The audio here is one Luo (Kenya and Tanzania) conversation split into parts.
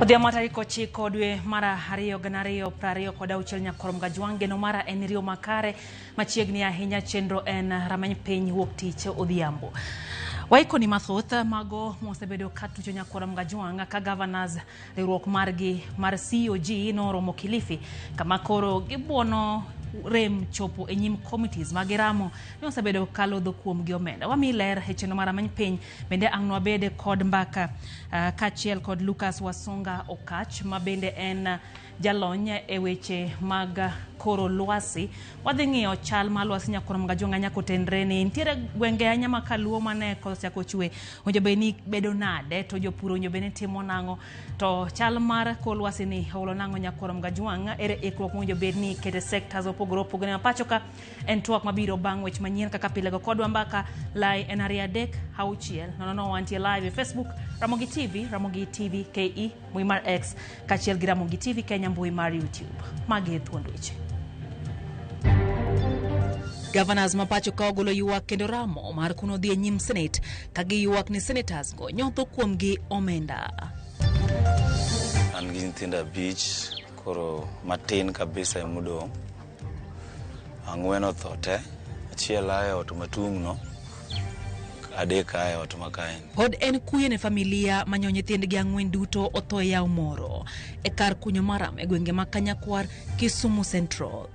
Odhiambo tarik 9 dwe mar 2 2026 Nyakorom Gajwang' geno mara en riyo makare machiegni ahinya chenro en rameny piny wuok tich odhiambo. Waikoni mathoth mago mosebedo ka tucho Nyakorom Gajwang' ka governors riwruok margi mar COG noromo Kilifi kama koro gibuono rem chopo e nyim committees ma giramo ni osebedo kalodho kuomgi omenda. Wami ler e chenro mar rameny piny bende ang' nwabede kod mbaka kaachiel kod Lucas Wasonga Okach ma bende en jalony e weche mag koro lwasi. Wadhi ng'iyo chal mar lwasi Nyakorom Gajwang' nyaka otenre ni nitiere gwenge ahinya ma kaluo mane koth ochako chwe owinjo bed ni bedo nade to jopur owinjo bed ni timo nang'o to chal mar kor lwasi ni olo nang'o Nyakorom Gajwang' ere ikruok mowinjo bed ni ikete sectors mopogore opogore ma pacho ka en twak mabiro bang' weche manyien kaka pile go kodwa mbaka lai en 2 3 6 0 0 wantie live e Facebook Ramogi TV, Ramogi TV KE, mbui mar X kaachiel gi Ramogi TV Kenya mbui mar YouTube. Magi e thuond weche. Governors ma pacho ka ogolo ywak kendo ramo mar kuno dhi e nyim Senate ka giywak ni senators go nyotho kuomgi omenda. An gi nyithindo 5, koro matin kabisa emodong'. 4 otho te, achiel ae ot matung'no, 3 ae ot makaeni. Pod en kuyo ne familia manyo nyithindgi 4 duto otho e yawo moro e kar kunyo maram e gwenge ma Kanyakwar, Kisumu Central.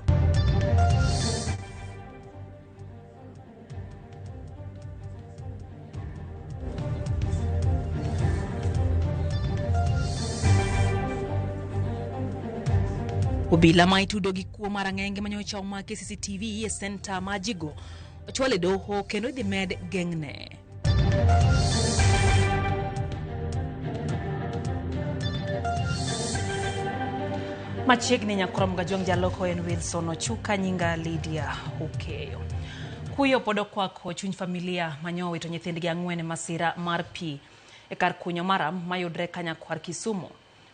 Obila ma itudo gi kuo mar ang'enge manyocha omaki e CCTV e senta ma Jigo ochwal e doho kendo idhi med geng'ne. Machiegni Nyakorom Gajwang' jaloko en Wilson Ochuka, nyinga Lydia Okeyo. Kuyo pod okwako chuny familia manyo owito nyithindgi 4 e masira mar pi e kar kunyo maram mayudre Kanyakwar Kisumu.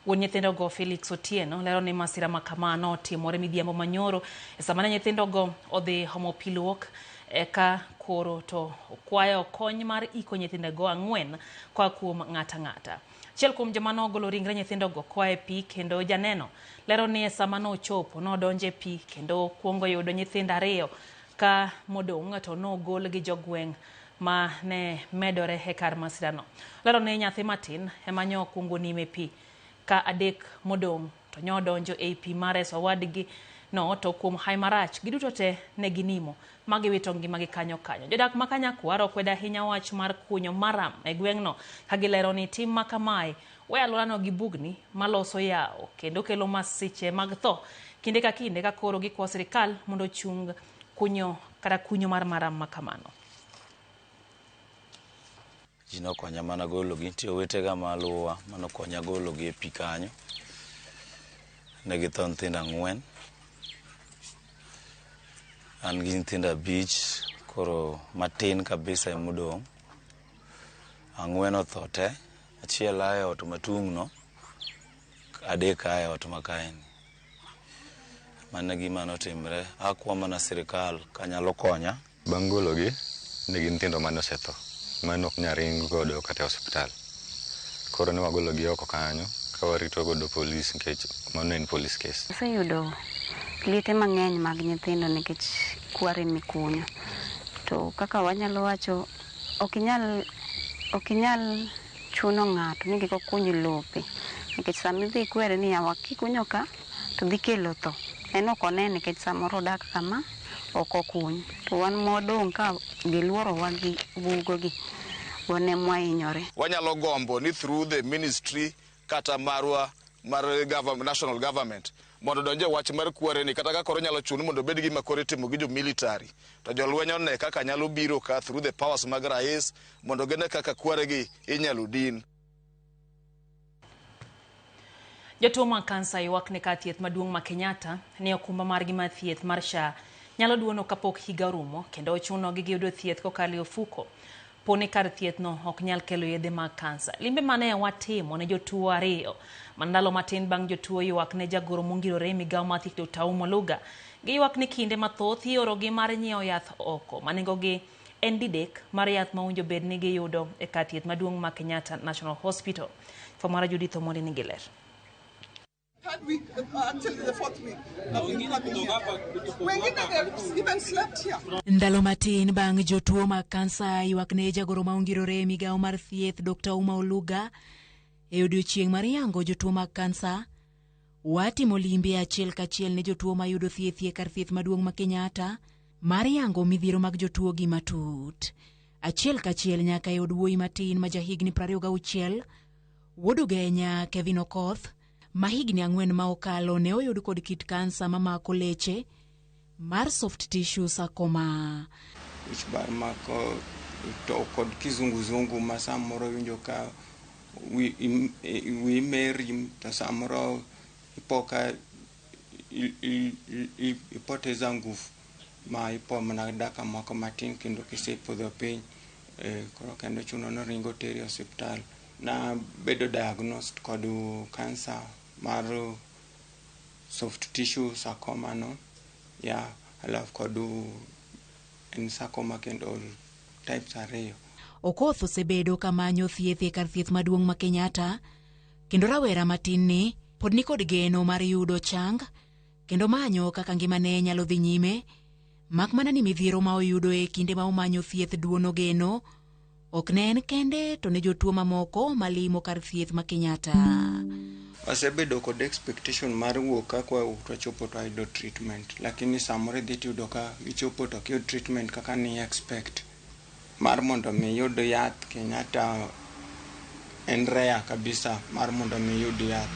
Wuon nyithindogo Felix Otieno lero ni masira ma kama notimore midhiambo manyoro e sama ne nyithindogo odhi omo pi luok eka koro to okwayo kony mar iko nyithindogo 4 koa kuom ng'ata ng'ata. Achiel kuom joma nogolo ringre nyithindogo koa e pi kendo janeno lero ni e sama nochopo nodonjo e pi kendo okuongo yudo nyithindo 2 ka modong' to nogol gi jogweng' ma ne medore e kar masirano. Lero ni nyathi matin ema nyo okuongo nimo e pi ka 3 modong' to nyo donjo ei pi mar reso owadgi no to kuom hawi marach giduto te ne ginimo ma giwito ngimagi kanyo kanyo. Jodak ma Kanyakwar okwedo ahinya wach mar kunyo maram e gweng'no ka gilero ni tim ma kamae weyo alworano gi bugni maloso yawo kendo kelo masiche mag tho kinde ka kinde ka koro gikwayo sirikal mondo ochung kunyo kata kunyo mar maram ma kamano. Ji nokonya mana gologi, nitie owetega maluwa manokonya gologi e pi kanyo. Ne githo nyithindo 4. An gi nyithindo 5, koro matin kabisa emodong'. 4 otho te, achiel ae ot matung'no, 3 ae ot makaeni. Mano e gima notimre. Akwa mana sirikal kanyalo konya. Bang' gologi, ne gin nyithindo mane osetho, mane ok nyal ring godo kata e osiptal. Koro ne wagologi oko kanyo ka warito godo polis nikech mano en police case. Aseyudo liete mang'eny mag nyithindo nikech kware mikunyo. To kaka wanyalo wacho, ok inyal chuno ng'ato ni kik okuny lope. Nikech sama idhi ikwere ni yawa kikunyo ka to dhi kelo tho. En ok one nikech samoro odak kama ok okuny. To wan mwadong' ka giluorowa gi bugogi, wan ema wahinyore. Wanyalo gombo ni through the ministry kata marwa mar national government mondo odonje wach mar kware ni kata ka koro nyalo chuno mondo obed gima koro itimo gi jo military to jolweny one kaka nyalo biro ka through the powers mag rais mondo gine kaka kware gi inyalo din. Jotuo mag kansa ywak ni kar thieth maduong' ma Kenyatta ni okumba margi mar thieth mar SHA nyalo duono kapok higa orumo kendo ochunogi giyudo thieth kokalo e ofuko. Po ni kar thieth no ok nyal kelo yedhe mag kansa. Limbe mane watimo ne jotuo 2 mana ndalo matin bang' jotuo ywak ne jagoro mongirore e migawo mar thieth Dr. Auma Oluga. Giywak ni kinde mathoth iorogi mar nyiewo yath oko ma nengogi en didek mar yath ma owinjo bed ni giyudo e kar thieth maduong' ma Kenyatta National Hospital. Famara Judith Omondi nigi ler. Third week, actually the fourth week, I've been coming here. Wengine they've even slept here. Ndalo matin bang' jotuo mag kansa ywak ne jagoro ma ongirore e migawo mar thieth Dr. Uma Oluga e odiochieng' mar yango jotuo mag kansa, watimo limbe achiel kachiel ne jotuo mayudo thieth e kar thieth maduong' ma Kenyatta mar yango midhiero mag jotuo gi matut. Achiel kachiel nyaka e od wuoyi matin ma jahigni 26, wuod Ugenya Kevin Okoth, ma higni 4 ma okalo ne oyud kod kit kansa mamako leche mar soft tissue sarcoma. Wich bar mako to kod kizunguzungu ma samoro iwinjo ka wiyi meri to samoro ipo ka ipoteza nguvu ma ipo mana dakika moko matin kendo kisepodho piny, koro kendo chuno ni ringo teri e osiptal. Nabedo diagnosed kod kansa mar soft tissue sarcoma no, ya alafu kod en sarcoma kendo types 2. Okoth osebedo kamanyo thieth e kar thieth maduong' ma Kenyatta, kendo rawera matin ni pod nikod geno mar yudo chang kendo manyo kaka ngimane nyalo dhi nyime, mak mana ni midhiero ma oyudo e kinde ma omanyo thieth duono geno ok ne en kende to ne jotuo mamoko malimo kar thieth ma Kenyatta. Wasebedo kod expectation mar wuok ka wachopo to wayudo treatment, lakini samoro idhi tiyudo ka ichopo to ok iyud treatment kaka ni expect. Mar mondo mi iyud yath Kenyatta en rare kabisa mar mondo mi iyud yath.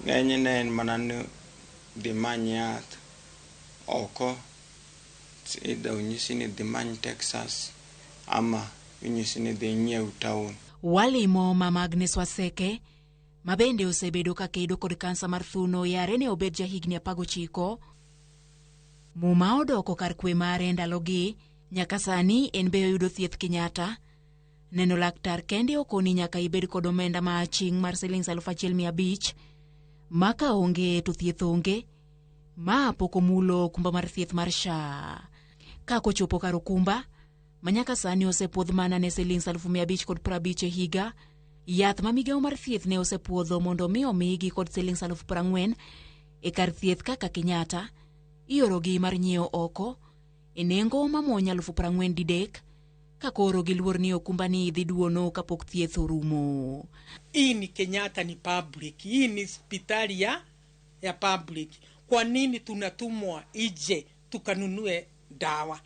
Ng'enyne en mana ni dhi many yath oko, either onyisi ni dhi many Texas ama inyisi ni dhi nyiew town. Walimo Mama Agnes Waseke ma bende osebedo ka kedo kod kansa mar thuno yare ne obed jahigni 19. Muma odoko kar kwe mare ndalogi, nyaka sani en be oyudo thieth Kenyatta. Neno laktar kende okoni nyaka ibed kod omenda ma aching' mar siling 1500, ma ka onge to thieth onge, ma pok omulo okumba mar thieth mar SHA. Ka kochopo kar okumba, ma nyaka sani osepuodh mana ne siling 550 e higa, yath ma migawo mar thieth ne osepuodho mondo mi omigi kod siling 40,000 e kar thieth kaka Kenyatta, iorogi mar nyiewo oko e nengo mamuony 43,000, ka koro giluor ni okumba ni dhi duono kapok thieth orumo. Hii ni Kenyatta ni public, hii ni hospitali ya public. Kwa nini tunatumwa ije tukanunue dawa?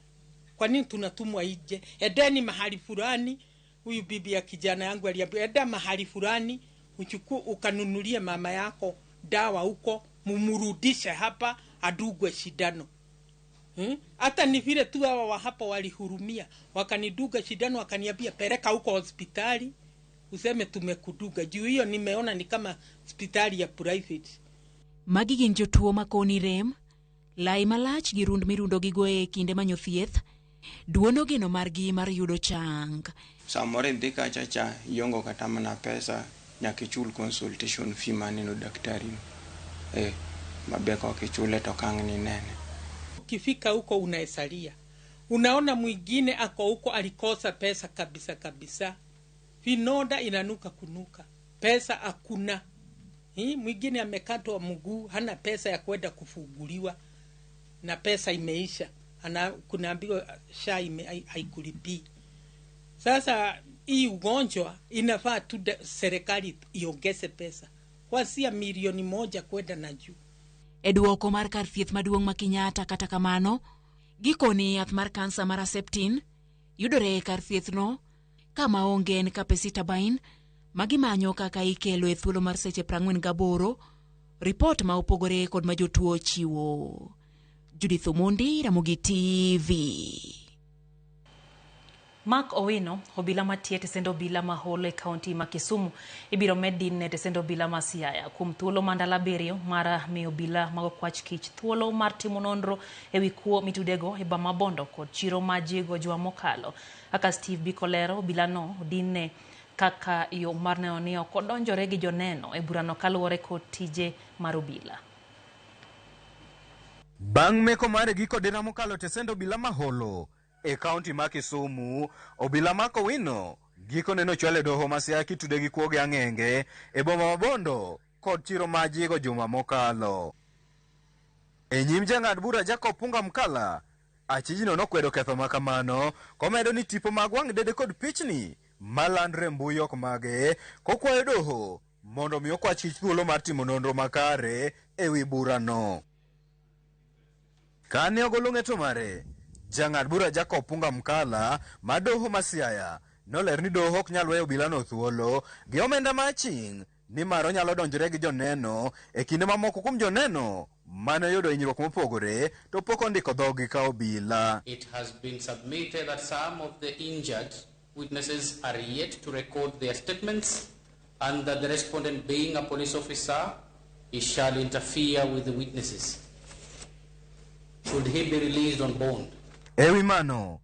Kwa nini tunatumwa ije? Edeni mahali fulani, huyu bibi ya kijana yangu aliambia eda mahali fulani uchukue ukanunulie mama yako dawa huko, mumurudishe hapa adugwe shindano. Hata ni vile tu hawa wa hapa walihurumia, wakaniduga shindano, wakaniambia peleka huko hospitali useme tumekuduga. Juu hiyo nimeona ni kama hospitali ya private. Magi gin jotuo makoni rem, lai malach gi rund mirundo gigo e kinde manyo thieth, duono geno margi mar yudo chang. Samoro idhi kacha cha iongo kata mana pesa nyaka ichul consultation fee maneno daktari no. Mabe ka ok ichule to kang' ni nene. Ukifika huko unaesalia, unaona mwingine ako huko alikosa pesa kabisa kabisa, vinoda inanuka kunuka, pesa hakuna. Mwingine amekatwa mguu, hana pesa ya kwenda kufunguliwa na pesa imeisha, kunaambiwa SHA haikulipii. Sasa hii ugonjwa inafaa tu serikali iongeze pesa kuanzia milioni 1 kwenda na juu. E duoko mar kar thieth maduong' ma Kenyatta, kata kamano, gikoni yath mar kansa mar Herceptin yudore e kar thiethno kama onge en capecitabine ma gimanyo kaka ikelo e thuolo mar seche 48, ripot ma opogore kod ma jotuo chiwo. Judith Omondi, Ramogi TV. Mark Owino, obila matie tesend obila ma Holo e kaunti ma Kisumu, ibiro med din e tesend obila ma Siaya kuom thuolo mar ndalo 7 mar miyo obila mag okwach kich thuolo mar timo nonro ewi kuo mitudego e boma Bondo kod chiro ma Jigo juma mokalo. Kaka Steve Bikolero, obila no odinne kaka yo mar neno ni ok odonjore gi joneno e burano kaluwore kod tije mar obila. Bang' meko mare giko dira mokalo tesend obila ma Holo e kaunti ma Kisumu, obila Mark Owino Gikone nochwale e doho ma Siaya kitude gi kuo gi ang'enge e boma ma Bondo kod chiro ma Ajigo juma mokalo. E nyim jang'ad bura Jacob Punga Mkala, achijno nokwedo ketho ma kamano komedo ni tipo mag wang' dede kod pichni malandre e mbui ok mage kokwayo doho mondo mi okwach kich thuolo mar timo nonro makare e wi burano. Kane ogolo ng'eto mare, jang'ad bura Jacob Punga Mkala ma doho ma Siaya noler ni doho ok nyal weyo obilano thuolo gi omenda ma aching' nimar onyalo donjore gi joneno e kinde mamoko kuom joneno mane oyudo hinyruok mopogore to pok ondiko dhoggi ka obila. It has been submitted that some of the injured witnesses are yet to record their statements and that the respondent, being a police officer, he shall interfere with the witnesses. Should he be released on bond? E wi mano,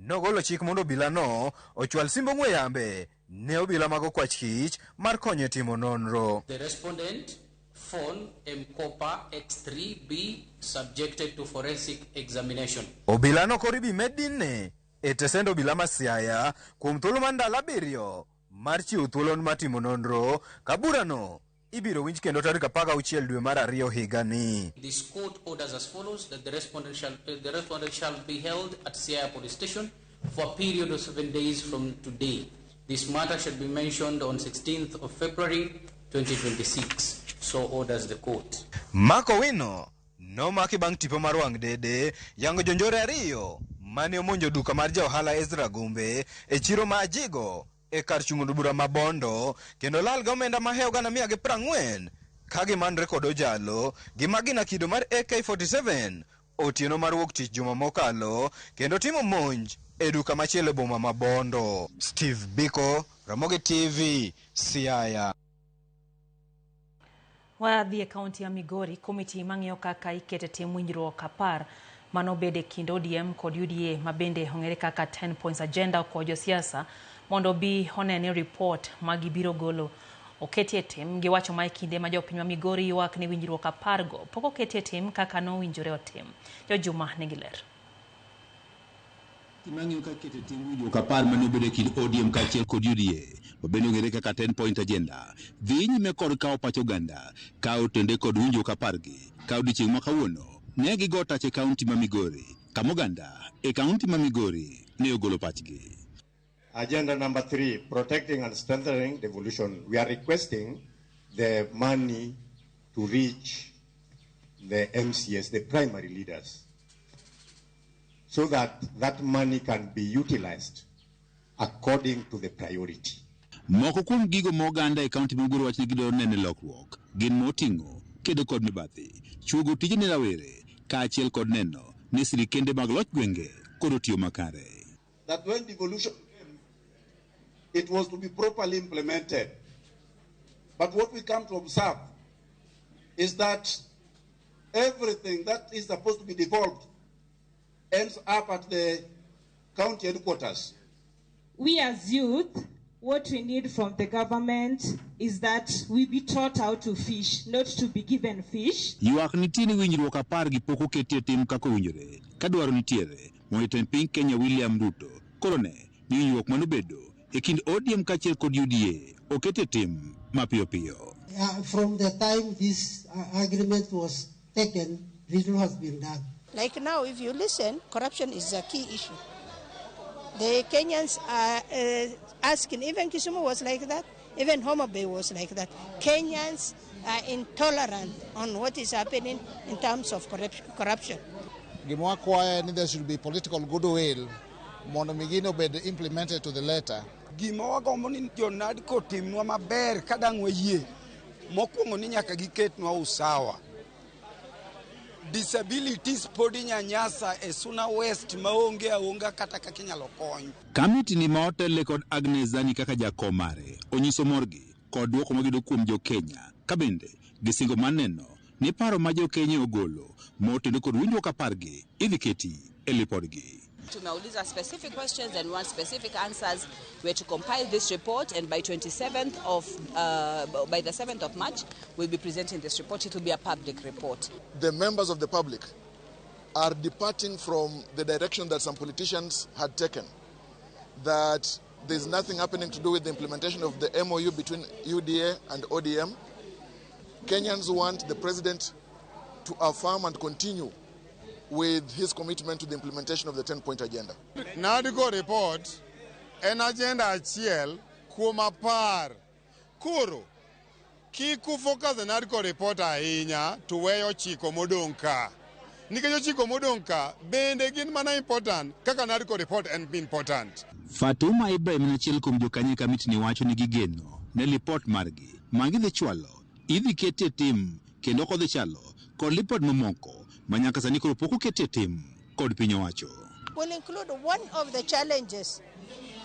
nogolo chik mondo obilano ochwal simb ong'we yambe ne obila mag okwach kich mar konyo e timo nonro. The respondent phone M-Kopa X3 be subjected to forensic examination. Obilano koro ibi med dinne e tesend obila ma Siaya kuom thuolo mar ndalo 7 mar chiwo thuolo mar timo nonro ka burano ibiro winj kendo tarik 16 dwe mar 2 higani. This court orders as follows, that the respondent shall be held at Siaya Police Station for a period of 7 days from today. This matter shall be mentioned on 16th of February 2026. So orders the court. Mark Owino nomaki bang' tipo mar wang' dede yango jonjore 2 mane omonjo duka mar ja ohala Ezra Gumbe e chiro ma Ajigo e kar chung' od bura ma Bondo kendo lal gi omenda mahewo 140,000 ka gimanre kod ojalo gi magina kido mar AK47 otieno mar wuok tich juma mokalo kendo timo monj e duka machielo e boma ma Bondo. Steve Biko, Ramogi TV, Siaya. Wadhi e kaunti ya Migori, komiti mang'iyo kaka ikete tim winjruok 10 manobedo e kind ODM kod UDA mabende ong'ere kaka 10 points agenda okwayo josiasa mondo obi one ni ripot ma gibiro golo oketi e tim. Giwacho ma e kinde ma jopiny ma Migori ywak ni winjruok 10 go pok oketi e tim kaka nowinjore otim. Jojuma nigi ler. Mang'iyo kaka iketo tim winjruok 10 mane obedo e kind ODM kaachiel kod UDA mabende ong'ere kaka 10 point agenda dhi nyime kod kawo pach oganda ka otende kod winjruok 10 gi ka odiechieng' ma kawuono ne gigo tach e kaunti ma Migori kama oganda e kaunti ma Migori ne ogolo pachgi. Agenda number 3, protecting and strengthening devolution. We are requesting the money to reach the MCS, the primary leaders, so that that money can be utilized according to the priority. Moko kuom gigo ma oganda e kaunti ma Migori wacho ni gidwaro neno e lokruok gin moting'o kedo kod mibadhi, chuogo tije ne rawere kaachiel kod neno ni sirikende mag loch gwenge koro tiyo makare. That when devolution came, it was to be properly implemented. But what we come to observe is that everything that is supposed to be devolved ends up at the county headquarters. We as youth, what we need from the government is that we be taught how to fish, not to be given fish. Ywak nitie ni winjruok 10 gi pok oketi e tim kaka owinjore ka dwaro nitiere mondo jatend piny Kenya William Ruto koro ne ni winjruok manobedo e kind ODM kaachiel kod UDA oket e tim mapiyo piyo. From the time this agreement was taken, little has been done. Like now, if you listen, corruption is a key issue. The Kenyans are asking, even Kisumu was like that, even Homa Bay was like that. Kenyans are intolerant on what is happening in terms of corruption. Gima wakwayo ni there should be political goodwill mondo mi gino obed implemented to the letter. Gima wagombo ni jo NADCO otimnwa maber ka dang' wayie. Mokwongo ni nyaka giketnwa usawa. Disabilities pod inyanyasa e Suna West maonge aonga kata kaka inyalo kony. Kamiti ni ma otelne kod Agnes Zani kaka jakom mare onyiso morgi kod duoko magiyudo kuom jo Kenya ka bende gisingo mar neno ni paro ma jo Kenya ogolo moteno kod winjruok 10 gi idhi keti e lipodgi. Tumeuliza specific questions and want specific answers. We're to compile this report, and by 27th of by the 7th of March, we'll be presenting this report. It will be a public report. The members of the public are departing from the direction that some politicians had taken, that There's nothing happening to do with the implementation of the MOU between UDA and ODM. Kenyans want the president to affirm and continue with his commitment to the implementation of the 10-point agenda. NADCO report en agenda achiel kuom 10. Koro kik ufocus e NADCO report ahinya to weyo chiko modong' ka. Nikech ochiko modong' ka bende gin mana important kaka NADCO report en important. Fatuma Ibrahim en achiel kuom jokanyo e kamitini wacho ni gigeno ne lipot margi ma gidhi chwalo idhi ketie tim kendo ok odhi chalo kod lipot mamoko ma nyaka sani koro pok oketie tim kod piny owacho. Will include one of the challenges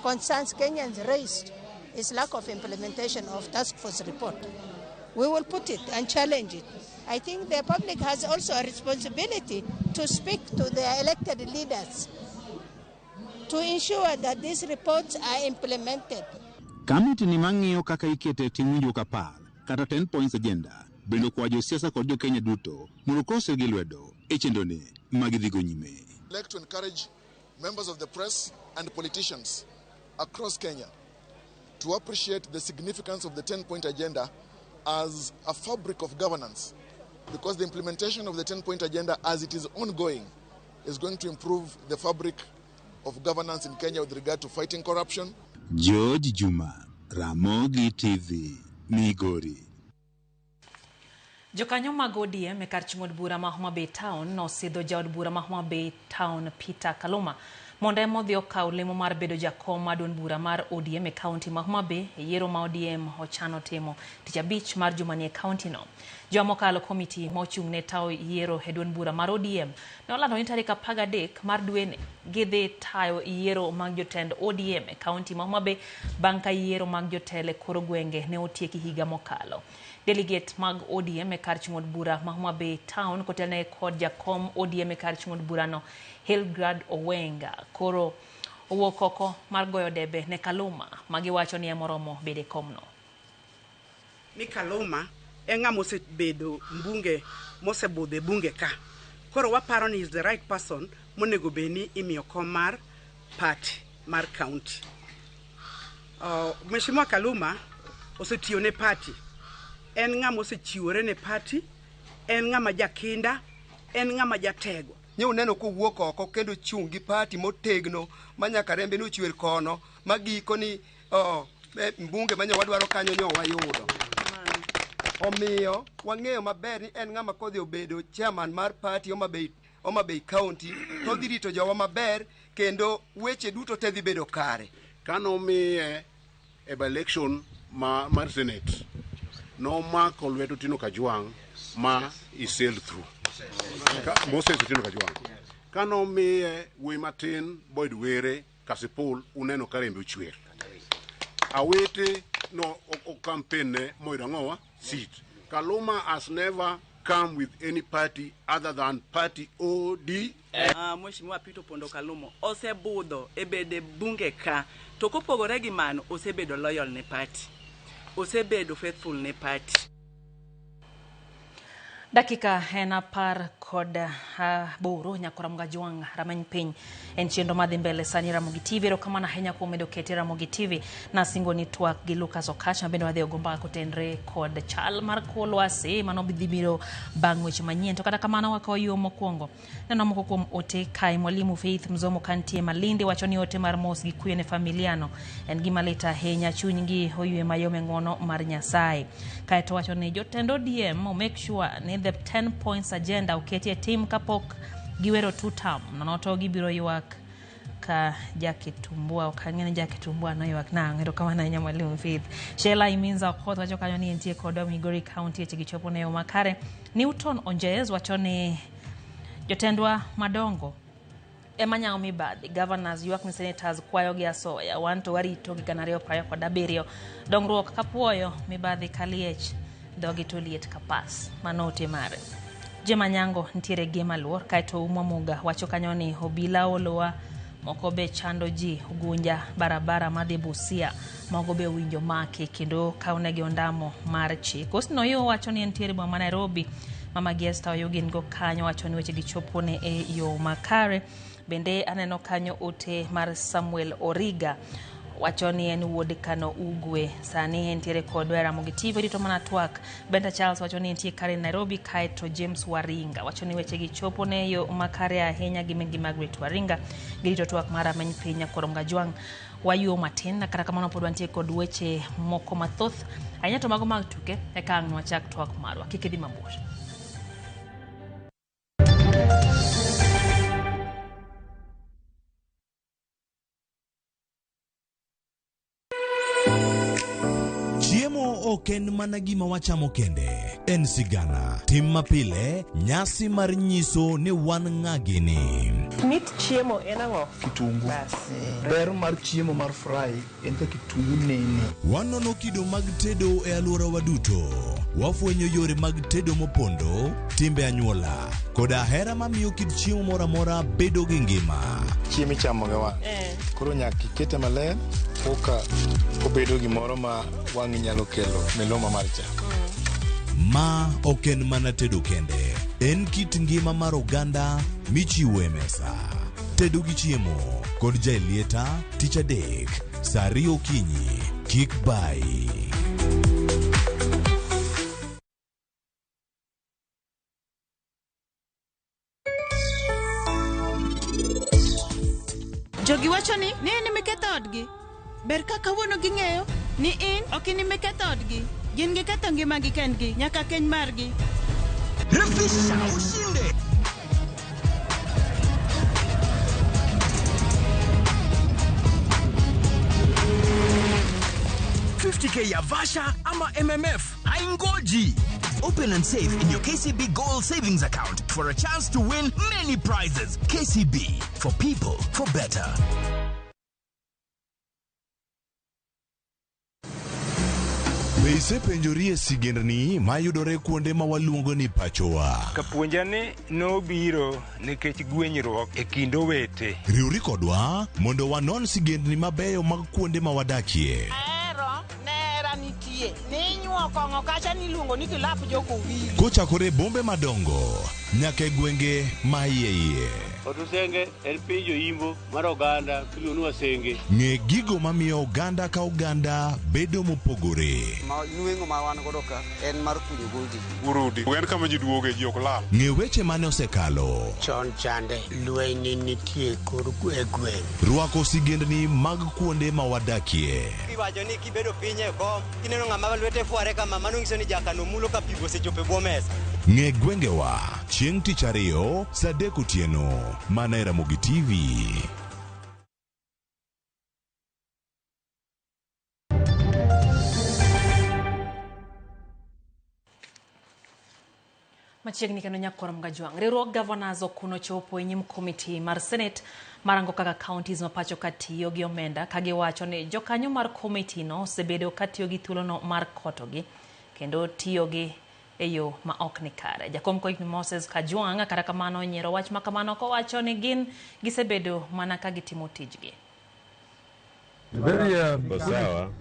concerns Kenyans raised is lack of implementation of task force report. We will put it and challenge it. I think the public has also a responsibility to speak to their elected leaders to ensure that these reports are implemented. Kamiti ni mang'iyo kaka ikete tim winjruok 10 kata 10 points agenda bende okwayo josiasa kod jokenya duto mondo okosre gi lwedo e chenroni ma gidhigo nyime. I'd like to encourage members of the press and politicians across Kenya to appreciate the significance of the 10-point agenda as a fabric of governance, because the implementation of the 10-point agenda as it is ongoing is going to improve the fabric of governance in Kenya with regard to fighting corruption. George Juma, Ramogi TV, Migori. Jokanyo mag ODM e kar chung' od bura ma Homa Bay Town nosidho jaod bura ma Homa Bay Town Peter Kaluma mondo ema odhi okaw lemo mar bedo jakom mar duond bura mar ODM e kaunti ma Homa Bay e yiero ma ODM ochano timo tich abich mar jumani e kaunti no. Juma mokalo komiti ma ochung' ne tayo yiero e duond bura mar ODM ne olando ni tarik 13 mar dweni gidhi tayo yiero mag jotend ODM e kaunti ma Homa Bay bang' ka yiero mag jotelo e kor gwenge ne otieki higa mokalo. Delegate mag ODM e kar chung' od bura ma Homa Bay Town kotelne kod jakom ODM e kar chung' od burano Hilgrad Owenga koro owuok oko mar goyo debe ne Kaluma magiwacho ni emoromo bedo e komno. Ni Kaluma en ng'ama osebedo mbunge mosebudho e bunge ka. Koro waparo ni is the right person monego bed ni imiyo kom mar party mar county. Mheshimiwa Kaluma osetiyo ne party. En ng'ama osechiwore ne party, en ng'ama jakinda, en ng'ama jatego. Nye uneno kowuok oko kendo chung' gi party motegno ma nyaka rembe nochwer kono ma giko ni mbunge manye wadwaro kanyo nyo wayudo. Omiyo wang'eyo maber ni en ng'ama kodhi obedo chairman mar party Homa Bay County to dhi rito jowa maber kendo weche duto te dhi bedo kare. Kanomiye e by-election mar Senate, nomako lwet Otieno Kajwang' ma i sailed through. Moses Otieno Kajwang'. Kanomiye wuoyi matin Boyd Were Kasipul uneno ka rembe ochwer. Awete no o campaign ne moyudo ang'owa seat. Kaluma has never come with any party other than party ODM. Mheshimiwa Peter Opondo Kaluma osebudho e bede bunge ka to kopogore gi mano osebedo loyal ne party, osebedo faithful ne party. Dakika en 18 nyaka Ramogi Ajwang' rameny piny en chenro madhi mbele sani Ramogi TV. Erokamano ahinya kuom medo kete Ramogi TV. Nasingo ni twak gi Lucas Okach mabende wadhi ogo mbaka kotenre kod chal mar kor lwasi mano dhi biro bang' weche manyien. To kata kamano wakawo yo mokwongo neno moko kuom ote kae. Mwalimu Faith Mzomo kantie Malindi wacho ni ote mar mos gi kuyo ne familiano en gima lit ahinya, chunygi oywe mayom e ng'uono mar Nyasaye. Kaeto wacho ni jotend ODM o make sure ni the 10 points agenda oketi e tim kapok giwero two term, nono to gibiro ywak ka Jakitumbua. Ok ang'e ni Jakitumbua noywak nang'o. Erokamano ahinya Mwalimu Faith. Sheila Iminza Okoth wacho kanyo ni entie kodwa Migori County, weche gi chopo ne yo makare. Newton Onjez wacho ni jotendwa madongo ema nyawo mibadhi, governors ywak ni senators kwayo gi asoya, wan to warito gi 2027 dongruok kapuoyo, mibadhi kaliech, dhogi to liet ka pas. Mano ote mare. Jema Nyango nitiere Gema Luor. Kaeto Umwa Muga wacho kanyo ni obila olowa moko be chando ji Ugunja barabara madhi Busia, mogo be owinjo maki kendo kawnegi ondamo mar chik. Osno yo wacho ni entiere boma ma Nairobi. Mama gi Esther Oyugin go kanyo wacho ni weche gi chopone e yo makare. Bende aneno kanyo ote mar Samuel Origa Wacho ni en wuod Kano Ugwe, sani entiere kodwa e Ramogi TV rito mana twak. Benta Charles wacho ni entie kare Nairobi, kaeto James Waringa wacho ni wechegi chopo ne yo makare ahinya gi min gi Margaret Waringa. Girito twak mar rameny piny Nyakorom Gajwang'. Wayuo matin, kata kamano pod wantie kod weche moko mathoth ahinya to mago mag tuke eka ang' nwachak twak marwa. Kik idhi mabor. Chiemo ok en mana gima wachamo kende, en sigana, tim mapile, nyasi mar nyiso ni wan ng'a gini. Mit chiemo en ang'o? Kitungu. Bas. Ber mar chiemo mar fry en ka kitungu nene. Wanono kido mag tedo e alworawa duto. Wafwenyo yore mag tedo mopondo, timbe anyuola, koda hera mamiyo kit chiemo moro amora bedo gi ngima. Chiemo ichamo gi wang'. Koro nyaka ikete maler koka obedo gimoro ma wang'i nyalo kelo miluma mar chak. Ma ok en mana tedo kende, en kit ngima mar oganda michiwo e mesa. Tedo gi chiemo kod Jaelieta tich adek saa 2 okinyi. Kik bayi. Jogi wacho ni in emiketho odgi. Ber ka kawuono ging'eyo ni in ok in emiketho odgi. Gin giketho ngimagi kendgi nyaka keny margi. Refisha ushinde. $50K ya Vasha ama MMF haingoji. Open and save in your KCB Gold Savings Account for a chance to win many prizes. KCB, for people, for better. Be isepenjori e sigendni mayudore kuonde ma waluongo ni pachowa? Kapuonja ni nobiro nikech gwenyruok e kind owete. Riwri kodwa mondo wanon sigendni mabeyo mag kuonde ma wadakie. Ahero nera nitie ninyuo kong'o kacha niluongo ni kilap jokowili. Kochakore e bombe madongo nyaka e gwenge ma iye iye. Otusenge en piny joimbo mar oganda miluongo ni Wasenge. Ng'e gigo mamiyo oganda ka oganda bedo mopogore. Ma nweng'o ma wan godo ka en mar kunyo goldi. Urudi. En kama ji duoge ji ok lal. Ng'e weche mane osekalo. Chon chande lweny nitie kor e gweng'. Rwako sigendni mag kuonde ma wadakie. Iwacho ni kibedo piny e kom, kineno ng'ama lwete fware kama, mano nyiso ni jakano mulo ka pi osechopo e bwo mesa. Ng'e gwengewa chieng' tich ariyo saa 3 otieno mana e Ramogi TV. Machiegni kendo Nyakorom Gajwang'. Riwruog Governors okuno chopo e nyim komiti mar Senate marango kaka counties ma pacho ka tiyo gi omenda ka giwacho ni jokanyo mar komiti no osebedo ka tiyo gi thuolono mar kotogi kendo tiyo gi e yo ma ok ni kare. Jakom komiti Moses Kajwang' kata kamano onyiero wach ma kamano kowacho ni gin gisebedo mana ka gitimo tijgi.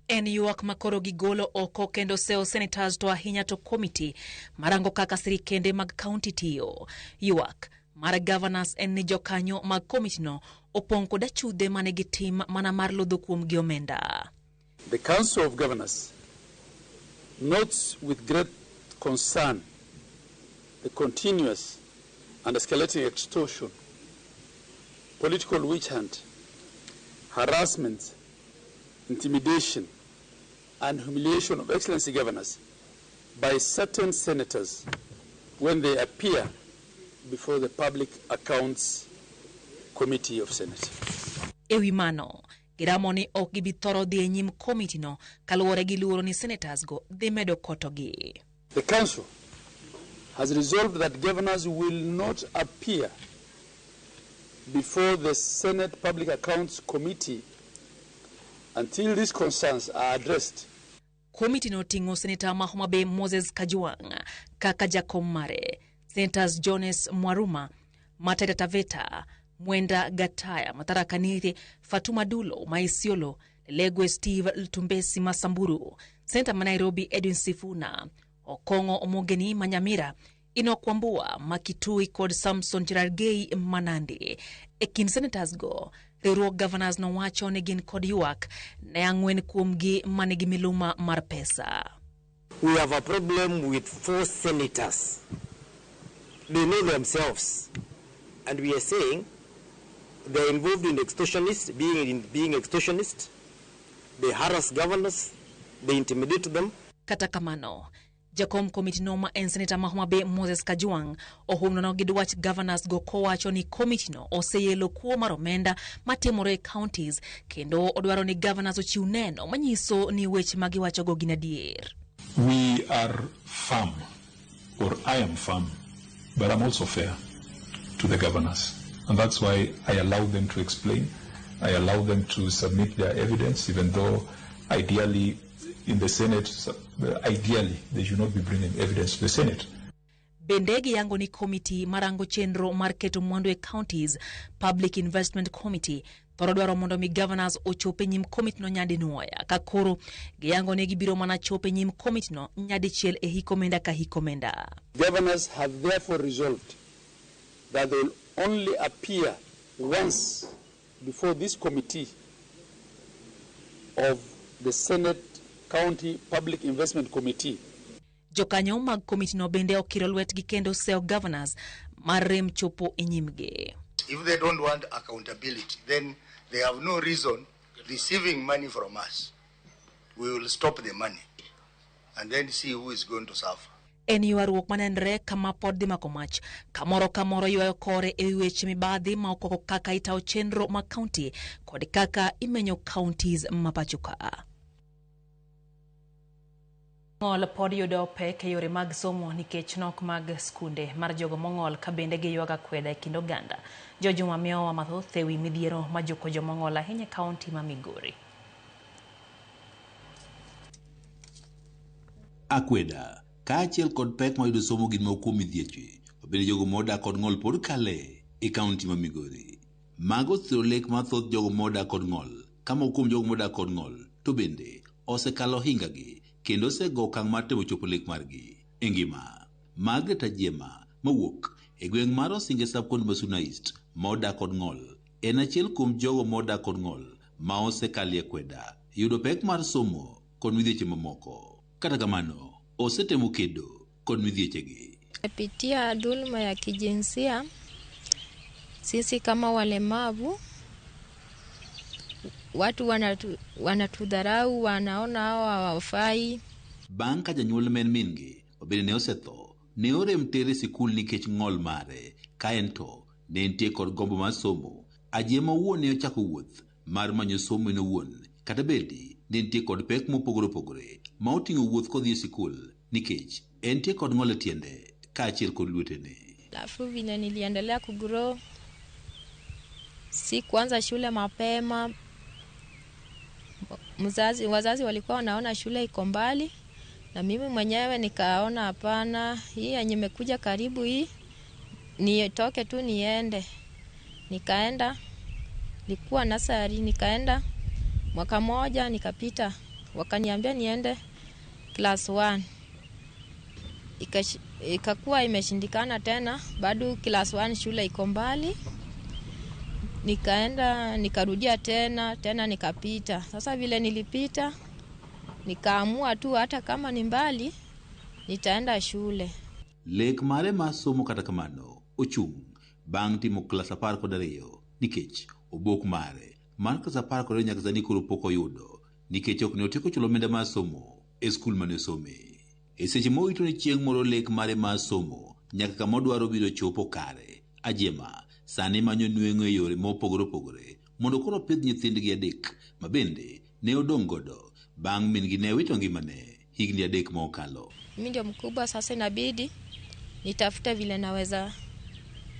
En ywak ma koro gigolo oko kendo sewo senators to ahinya to komiti marango kaka sirikende mag kaunti tiyo. Ywak mar governors en ni jokanyo mag komiti no opong' kod achudhe mane gitim mana mar lodho kuomgi omenda. The Council of Governors notes with great concern the continuous and escalating extortion, political witch hunt, harassment, intimidation, and humiliation of Excellency Governors by certain senators when they appear before the Public Accounts Committee of Senate. E wi mano, giramo ni ok gibi thoro dhi e nyim komiti no kaluwore gi luoro ni senators go dhi medo kotogi. The Council has resolved that governors will not appear before the Senate Public Accounts Committee until these concerns are addressed. Komiti no oting'o Seneta ma Homa Bay Moses Kajwang' kaka jakom mare, Senators Jones Mwaruma, Mataita Taveta, Mwenda Gataya, Matara Kanithi, Fatuma Dulo ma Isiolo, Lelegwe Steve Ltumbesi Masamburu, Seneta ma Nairobi Edwin Sifuna, Okong'o Omogeni ma Nyamira, Enoch Wambua ma Kitui kod Samson Cherargei ma Nandi. E kind senators go, Riwruog governors no wacho ni gin kod ywak ne ang'wen kuomgi manigi miluma mar pesa. We have a problem with 4 senators. They know themselves. And we are saying they're involved in extortionists, being extortionists. They harass governors, they intimidate them. Kata kamano, jakom komiti no ma en seneta ma Homa Bay Moses Kajwang' ohum nono gi dwach governors go kowacho ni komiti no oseyelo kuo mar omenda matimore e counties kendo odwaro ni governors ochiw neno manyiso ni weche ma giwachogo gin adier. We are firm, or I am firm, but I'm also fair to the governors. And that's why I allow them to explain. I allow them to submit their evidence, even though ideally in the Senate, ideally they should not be bringing evidence to the Senate. Bende giyango ni komiti marango chenro mar keto mwandu e counties, Public Investment Committee, thoro dwaro mondo mi governors ochop e nyim komiti no nyadinwoya, ka koro giyango ni gibiro mana chopo e nyim komiti no nyadichiel e hik omenda ka hik omenda. Governors have therefore resolved that they will only appear once before this committee of the Senate County Public Investment Committee. Jokanyo mag komiti no bende okiro lwetgi kendo seyo governors mar rem chopo e nyimgi. If they don't want accountability, then they have no reason receiving money from us. We will stop the money and then see who is going to suffer. En ywaruok manenre kama pod dhi mako mach, kamoro kamoro ywayo kore e weche mibadhi ma okwako kaka itayo chenro mag county kod kaka imenyo counties ma pacho ka. Ng'ol pod yudo pek e yore mag somo nikech nok mag skunde mar jogo mong'ol ka bende giywago akweda e kind oganda. Jojuma miyowa mathoth e wi midhiero majuko jomong'ol ahinya e kaunti ma Migori. Akweda kaachiel kod pek mayudo somo gin moko kuom midhieche mabende jogo modak kod ng'ol pod kale e kaunti ma Migori. Mago osiro lek mar thoth jogo modak kod ng'ol, ka moko kuom jogo modak kod ng'ol to bende osekalo hingagi kendo osego okang' mar temo chopo lek margi e ngima. Margaret Ajiema mawuok e gweng' mar Osinge sub-county ma Suna East modak kod ng'ol en achiel kuom jogo modak kod ng'ol ma osekalo e akweda, yudo pek mar somo kod midhieche mamoko. Kata kamano, osetemo kedo kod midhiechegi. Pitia dhuluma ya kijinsia, sisi kama walemavu watu wanatudharau, wanaona hao hawafai. Bang' ka janyuol ma en min-gi mabende ne osetho, ne orem tere sikul nikech ng'ol mare, ka en to ne entie kod gombo mar somo. Ajiema owuon ne ochako wuoth mar manyo somo en owuon, kata bedi ne entie kod pek mopogore opogore ma oting'o wuoth kodhi e sikul nikech entie kod ng'ol e tiende kaachiel kod lwetene. Alafu vile niliendelea kugrow, si kuanza shule mapema. Wazazi walikuwa wanaona shule iko mbali, na mimi mwenyewe nikaona hapana, hii yenye imekuja karibu hii nitoke tu niende. Nikaenda, nilikuwa nasari, nikaenda mwaka moja nikapita, wakaniambia niende class 1. Ikakuwa imeshindikana tena, bado class 1 shule iko mbali. Nikaenda nikarudia tena nikapita. Sasa vile nilipita nikaamua tu hata kama ni mbali nitaenda shule. Lek mare mar somo kata kamano ochung' bang' timo klas 12 nikech obok mare mar klas 12 nyaka sani koro pok oyudo nikech ok ne otieko chulo omenda mar somo e skul mane osome. E seche morito ni chieng' moro lek mare mar somo nyaka kama odwaro biro chopo kare, Ajiema sani manyo nweng'o e yore mopogore opogore mondo koro opidh nyithindgi 3 ma bende ne odong' godo bang' min-gi ne wito ngimane higni 3 mokalo. Mimi ndio mkubwa sasa, inabidi nitafute vile naweza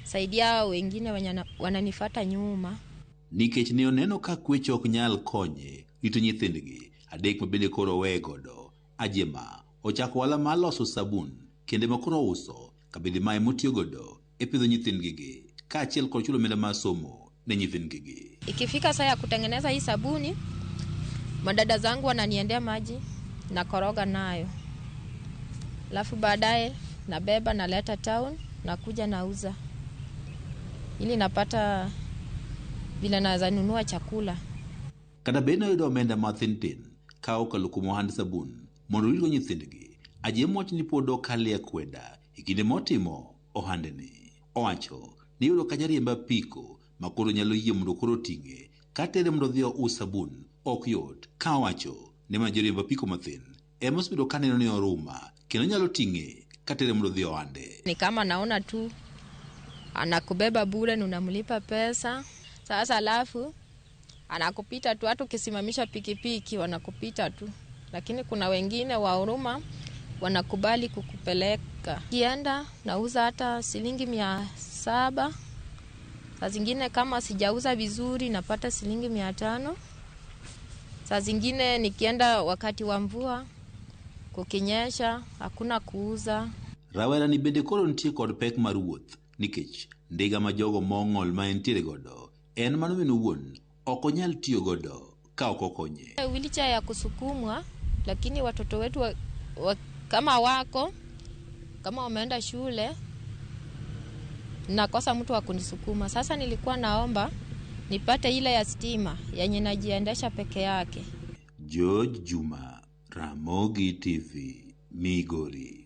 saidia wengine wenye wananifuata nyuma. Nikech ne oneno ka kwecho ok nyal konye rito nyithindgi 3 ma bende koro oweye godo, Ajiema ochako ohala mar loso sabun kendo ma koro uso kabende mae motiyo godo e pidho nyithindgi kaachiel kod chulo omenda mar somo ne nyithindgi. Ikifika saa ya kutengeneza hii sabuni, madada zangu wananiendea maji na koroga nayo. Alafu baadaye nabeba naleta town nakuja nauza. Ili napata vile naweza nunua chakula. Kata bed ni oyudo omenda mathin tin ka okalo kuom ohand sabun mondo oritgo nyithindgi, Ajem wacho ni pod okale akweda e kinde motimo ohandeni. Owacho ni yudo ka jariemb apiko ma koro nyalo yie mondo koro oting'e katere mondo odhi ous sabun ok yot, ka owacho ni mana joriemb apiko mathin ema osebedo ka neno ni oruma kendo nyalo ting'e katere mondo odhi ohande. Ni kama naona tu anakubeba bure na unamlipa pesa. Sasa alafu anakupita tu, hata ukisimamisha pikipiki wanakupita tu, lakini kuna wengine wa huruma wanakubali kukupeleka. Kienda nauza hata shilingi 700, saa zingine kama sijauza vizuri napata shilingi 500. Saa zingine nikienda wakati wa mvua kukinyesha hakuna kuuza. Rawera ni bende koro nitie kod pek mar wuoth nikech ndiga ma jogo mong'ol ma entiere godo en mano min owuon ok onyal tiyo godo ka ok okonye. Wheelchair ya kusukumwa, lakini watoto wetu kama wako kama wameenda shule nakosa mtu wa kunisukuma. Sasa nilikuwa naomba nipate ile ya stima yenye najiendesha peke yake. George Juma, Ramogi TV, Migori.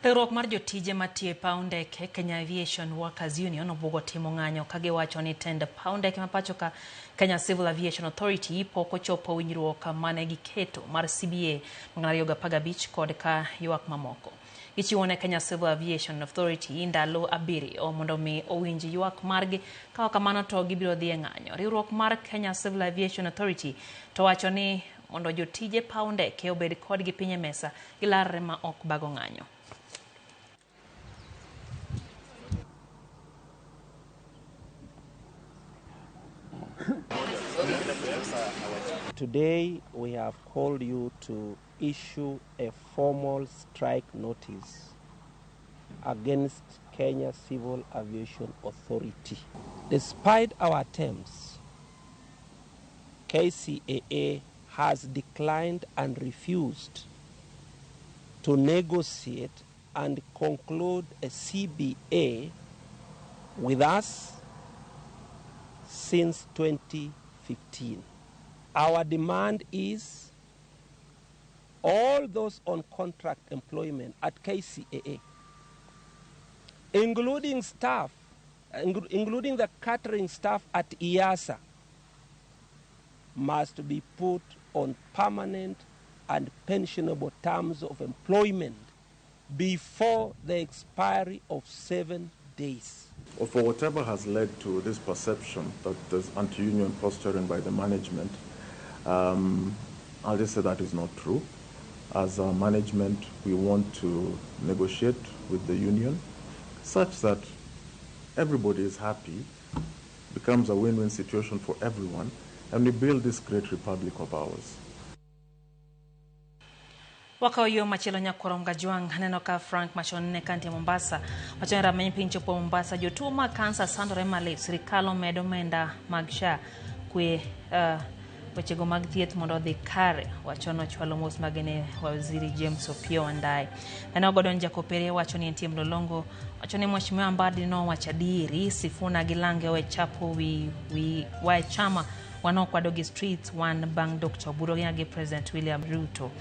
Riwruok mar jotije matiyo e paw ndeke Kenya Aviation Workers Union obugo timo ng'anyo ka giwacho ni tend paw ndeke ma pacho ka Kenya Civil Aviation Authority pok ochopo winjruok mane giketo mar CBA 2015 kod ka ywak mamoko. Gichiwo ne Kenya Civil Aviation Authority ndalo 7 mondo mi owinj ywak margi, ka ok kamano to gibiro dhi e ng'anyo. Riwruok mar Kenya Civil Aviation Authority to wacho ni mondo jotije paw ndeke obed kodgi piny e mesa gilarre ma ok bago ng'anyo. Today we have called you to issue a formal strike notice against Kenya Civil Aviation Authority. Despite our attempts, KCAA has declined and refused to negotiate and conclude a CBA with us since 2015. Our demand is all those on contract employment at KCAA, including staff, including the catering staff at IASA, must be put on permanent and pensionable terms of employment before the expiry of 7 days. Or for whatever has led to this perception that there's anti-union posturing by the management, I'll just say that is not true. As a management, we want to negotiate with the union such that everybody is happy, becomes a win-win situation for everyone, and we build this great republic of ours. Wakawo yo machielo nyakwar Kajwang' aneno ka Frank Machon ne kantie Mombasa wacho ni rameny piny chopo Mombasa jotuo mag kansa sandore malit sirikal omedo omenda mag SHA kwe wechego mag thieth mondo odhi kare wacho nochwalo mos mage ne waziri James Opiyo Wandayi. Neno Gordon Jakopere wacho ni entie Mlolongo wacho ni Mheshimiwa Mbadi nowacho adieri Sifuna gi Lange owe chapo wi wae chama wanokwado gi streets wan bang' Dr. Oburu gi President William Ruto.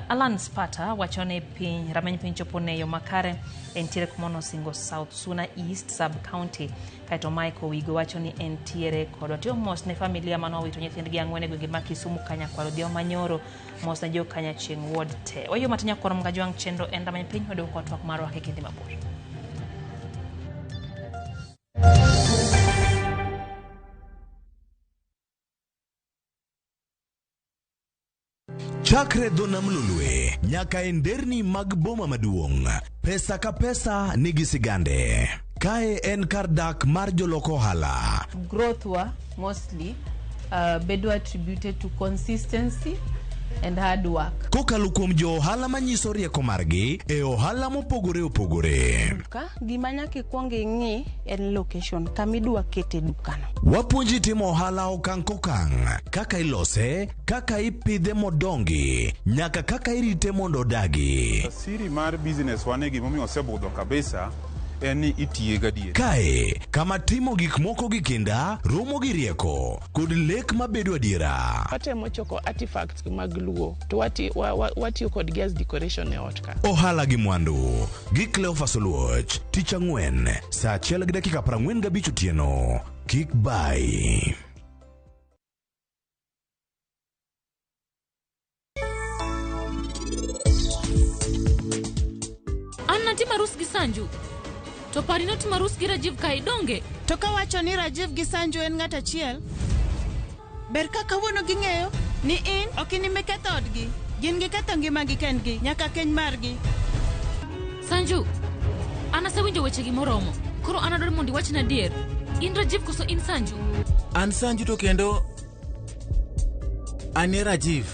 Alan Spata wacho ni piny rameny piny chopo ne yo makare entiere kuma nosingo South Suna East Sub-County. Kaeto Michael Wigo wacho ni entiere kod watiyo mos ne familia manowito nyithindgi ang'wen e gwenge ma Kisumu Kanyakwar Odhiambo Manyoro mos ne jo Kanyachieng' Ward te. Wayo matin nyakwar Kajwang' chenro en rameny piny waduoko kod twak marwa e kinde mabor. Chakre dho nam Lolwe nyaka e nderni mag boma maduong', pesa ka pesa nigi sigande. Kae en kar dak mar jolok ohala. Growth wa mostly bedo attributed to consistency and hard work. Kokalo kuom jo ohala manyiso rieko margi e ohala mopogore opogore. Duka, gima nyaka ikwong ing'i en location kama idwa kete dukano. Wapuonji timo ohala okang' kokang', kaka ilose, kaka ipidhe modongi, nyaka kaka irite mondo odagi. Siri mar business wane gimomiyo osebudho kabisa en ni itiye gadier. Kae kama timo gik moko gi kinda romo gi rieko kod lek mabedo adiera. Watemo choko artifacts mag Luo to watiyo kodgi as decoration e ot ka. Ohala gi mwandu gi Cleophas Oluoch tich ang'wen saa 1:45 otieno. Kik bai. An natimo arus gi Sanju. To pari notimo arus gi Rajiv kae donge? To kawacho ni Rajiv gi Sanju en ng'at achiel, ber ka kawuono ging'eyo ni in ok in ema iketho odgi. Gin giketho ngimagi kendgi nyaka keny margi. Sanju, an asewinjo wechegi moromo. Koro an adwaro mondo iwachna adier. In Rajiv koso in Sanju? An Sanju to kendo an e Rajiv.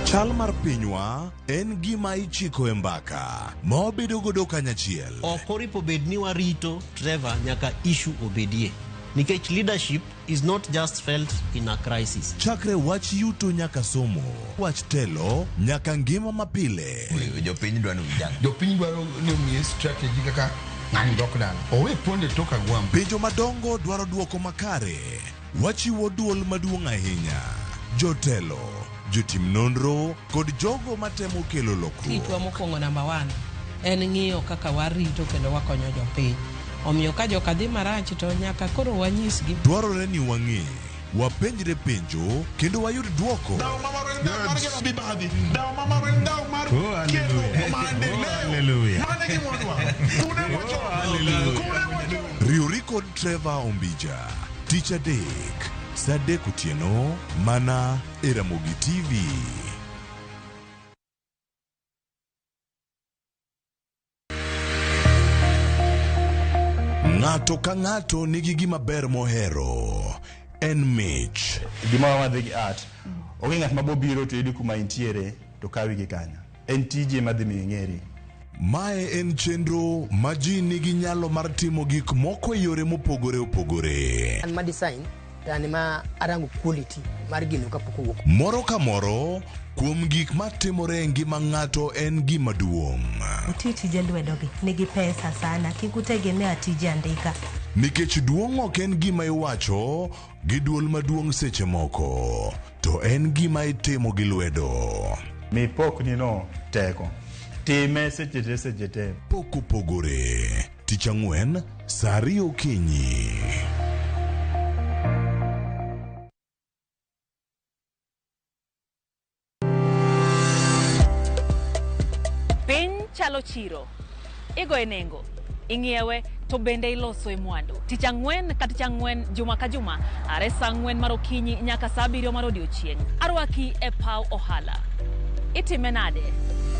Chal mar pinywa en gima ichiko e mbaka ma wabedo godo kanyachiel. Ok oripo bed ni warito Trevor nyaka issue obedie. Nikech leadership is not just felt in a crisis. Chakre wach yuto nyaka somo, wach telo nyaka ngima mapile. Jopiny dwaro ni ujang. Jopiny dwaro ni omiye strategy kaka ng'ani dok dala. Owe ponde tok agwambo. Penjo madongo dwaro duoko makare. Wachiwo duol maduong' ahinya. Jotelo, jotim nonro kod jogo matemo kelo lokruok. Tichwa mokwongo namba 1 en ng'iyo kaka warito kendo wakonyo jopiny. Omiyo ka joka dhi marach to nyaka koro wanyisgi. Dwarore ni wang'e, wapenjre penjo kendo wayud duoko. Riwri kod Trevor Ombija tich adek saa 3 otieno mana e Ramogi TV. Ng'ato ka ng'ato nigi gima ber mohero. En mich. Gima wadhi gi art. Onge ng'at mabobiro to yudi kuma intiere to kawi gi kanyo. En tije madhi miyo ing'eri. Mae en chenro ma ji nigi nyalo mar timo gik moko e yore mopogore opogore. An ma design to an ma arango quality mar gino kapok owuok. Moro ka moro kuom gik matimore e ngima ng'ato en gima duong'. Uti tije lwedogi nigi pesa sana, kik utegemea tije andika. Nikech duong' ok en gima iwacho gi duol maduong' seche moko, to en gima itimo gi lwedo. Mi pokni no teko. Time seche te seche te. Pok opogore. Tich ang'wen, saa 2 okinyi. Piny chalo chiro. Igoye nengo, ing'iewe to bende iloso e mwandu. Tich ang'wen ka tich ang'wen, juma ka juma, are saa 4 mar okinyi nyaka saa 7 mar odiochieng'. Arwaki e paw ohala. Itime nade?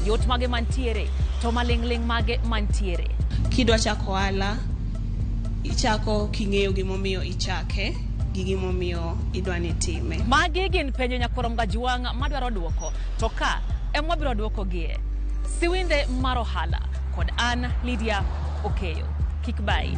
Yot mage mantiere, to maling'ling' mage mantiere. Kidwa chako ohala, ichako king'eyo gimomiyo ichake gi gimomiyo idwa ni itime. Magi gin penjo nyakwar Mgajwang' madwaro duoko, to ka ema wabiro duokogie. Siwinde mar ohala kod an Lydia Okeyo. Kik bai.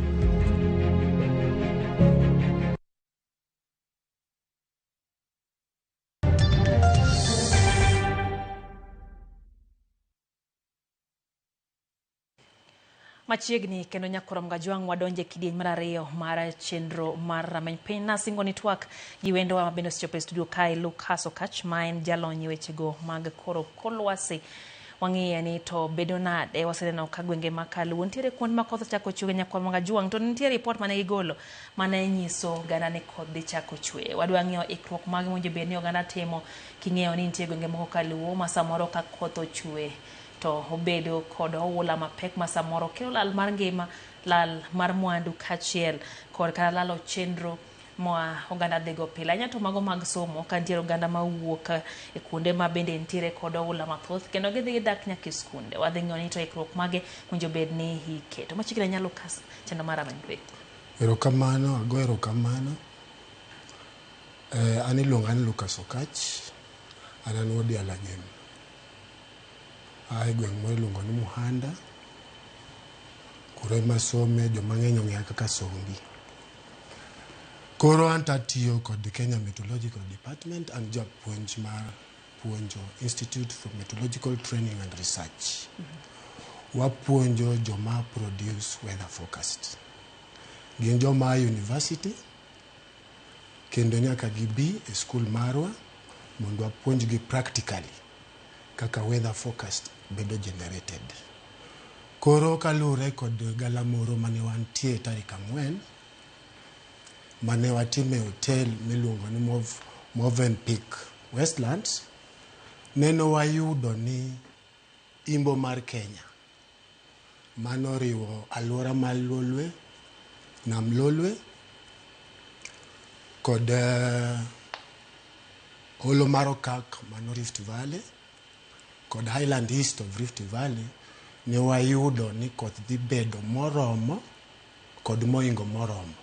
Machiegni kendo nyakwar Mgajwang' wadonje kidieny mar 2 mar chenro mar rameny piny. Nasingo ni twak gi wendowa ma bende osechopo e studio kae, Lucas Okatch, ma en jalony e wechego mag koro kor lwasi. Wang'iye ni to bedo nade, waseneno ka gwenge ma Kaluo nitiere kuonde ma koth ochako chwe nyakwar Mgajwang', to nitiere ripot mane gigolo mane nyiso oganda ni koth dhi chako chwe. Wadwa ng'iyo ikruok mage mowinjo bed ni oganda timo king'eyo ni nitie gwenge moko Kaluo ma samoro ka koth ochwe to obedo kod oula mapek ma samoro kelo lal mar ngima, lal mar mwandu kaachiel kod kata lalo chenro ma oganda dhigo pile. Ahinya to mago mag somo ka nitiere oganda mawuok e kuonde ma bende nitiere kod oula mathoth kendo gidhi gidak nyaka e skunde. Wadhi ng'iyo ni to ikruok mage owinjo bed ni iketo. Machiegni nyalo kas chenro mar rameny piny. Erokamano, ago erokamano. An iluonga ni Lucas Okatch, an an wuod Alagem. Aa e gweng' moro iluongo ni Muhanda. Kuro ema asome, joma ng'eny ong'eya kaka Sombi. Koro anto atiyo kod Kenya Meteorological Department, an japuonj mar puonjo Institute for Meteorological Training and Research. Wapuonjo joma produce weather forecast. Gin joma a university kendo nyaka gibi e skul marwa mondo wapuonjgi practically kaka weather forecast bedo generated. Koro kaluwore kod galamoro mane wantie tarik 4 mane watime e hotel miluongo ni Movenpick Westlands, neno wayudo ni imbo mar Kenya mano oriwo alwora mar Lolwe, Nam Lolwe kod holo mar Okak mano Rift Valley kod Highland East of Rift Valley, ne wayudo ni koth dhi bedo moromo kod moingo moromo.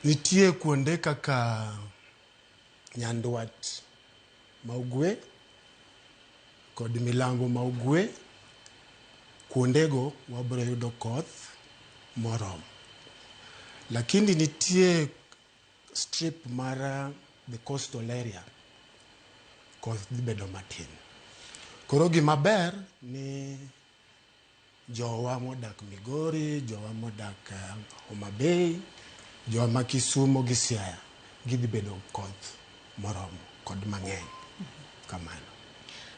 Nitie kuonde kaka Nyandwat ma Ugwe kod Milambo ma Ugwe, kuondego wabiro yudo koth moromo. Lakini nitie strip mar the coastal area, koth dhi bedo matin. Koro gima ber ni jowa modak Migori, jowa modak Homa Bay, jowa ma Kisumo gi Siaya gidhi bedo koth moromo kod mang'eny kamano.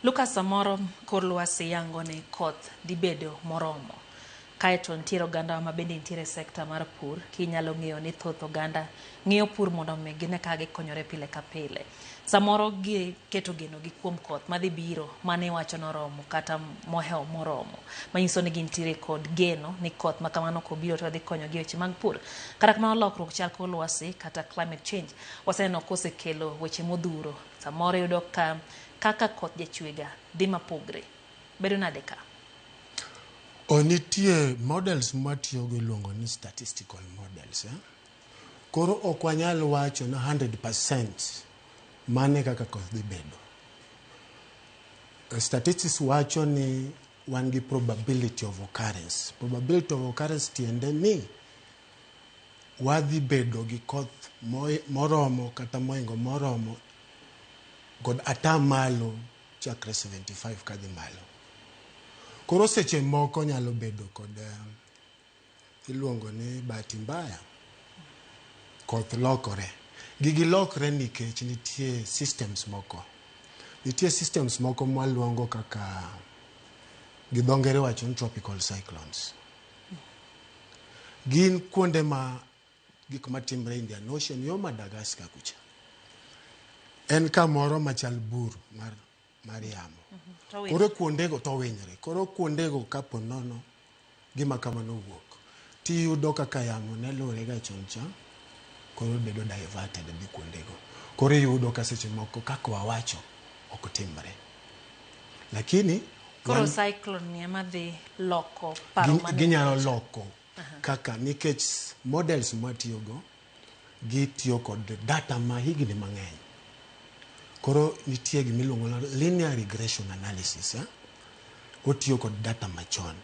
Lucas, samoro kor lwasi yango ni koth dhi bedo moromo. Kaeto nitiere oganda ma bende nitiere e sekta mar pur, kinyalo ng'eyo ni thoth oganda ng'iyo pur mondo mi gine kaka gikonyore pile ka pile. Samoro giketo geno gi kuom koth madhi biro mane iwacho noromo kata mohewo moromo. Manyiso ni gintiere kod geno ni koth ma kamano kobiro to dhi konyogi e weche mag pur. Kata kamano lokruok chal kor lwasi kata climate change waseneno kosekelo weche modhuro. Samoro iyudo ka kaka koth jachwega dhi mapogre. Bedo nade ka? O nitie models mwatiyogo iluongo ni statistical models. Koro ok wanyal wacho ni 100% mane kaka koth dhi bedo. Statistics wacho ni wan gi probability of occurrence. Probability of occurrence tiende ni wadhi bedo gi koth moromo kata moingo moromo kod atamalo chakre 75 kadhi malo. Koro seche moko nyalo bedo kod iluongo ni bahati mbaya, koth lokore. Gigi lokre nikech nitie systems moko. Nitie systems moko mwaluongo kaka gi dho ngere wacho ni tropical cyclones. Gin kuonde ma gik matimre Indian Ocean yo Madagascar kucha. En kamoro machal bur mar yamo. Koro kuondego to winyre. Koro kuondego kapo nono gima kamano owuok, tiyudo kaka yamo ne luwre ga chon cha, koro bedo diverted dhi kuondego. Koro iyudo ka seche moko kaka wawacho ok timre. Lakini Koro cyclone ni ema dhi loko paro mane ginyalo loko kaka nikech models mwatiyogo gitiyo kod data ma higni mang'eny. Koro nitie gimiluongo ni linear regression analysis. Otiyo kod data machon.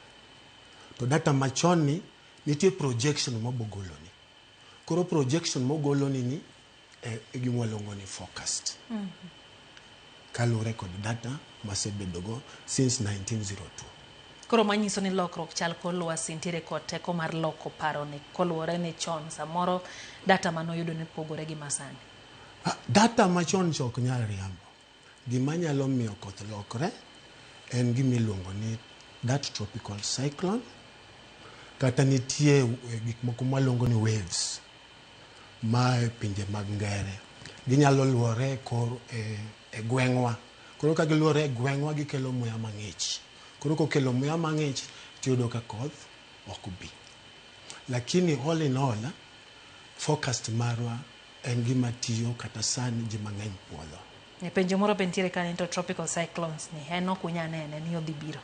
To data machon ni nitie projection mobogoloni. Koro projection mogoloni ni e gima waluongo ni forecast. Kaluwore kod data masebedogo since 1902. Koro manyiso ni lokruok chal kor lwasi nitiere kod teko mar loko paroni koluwore ni chon samoro data manoyudo ne pogore gi masani. Data machon cha ok nyal riambo. Gima nyalo miyo koth lokre en gima iluongo ni that tropical cyclone kata nitie gik moko mwaluongo ni waves ma e pinje mag ngere. Ginyalo luore kor e gweng'wa. Koro ka giluore e gweng'wa gikelo muya mang'ich. Koro kokelo muya mang'ich tiyudo ka koth ok bi. Lakini all in all, forecast marwa en gima tiyo kata sani ji mang'eny puodho. E penjo moro be nitiere kanyo to tropical cyclones ni en ok unyal nene ni odhi biro.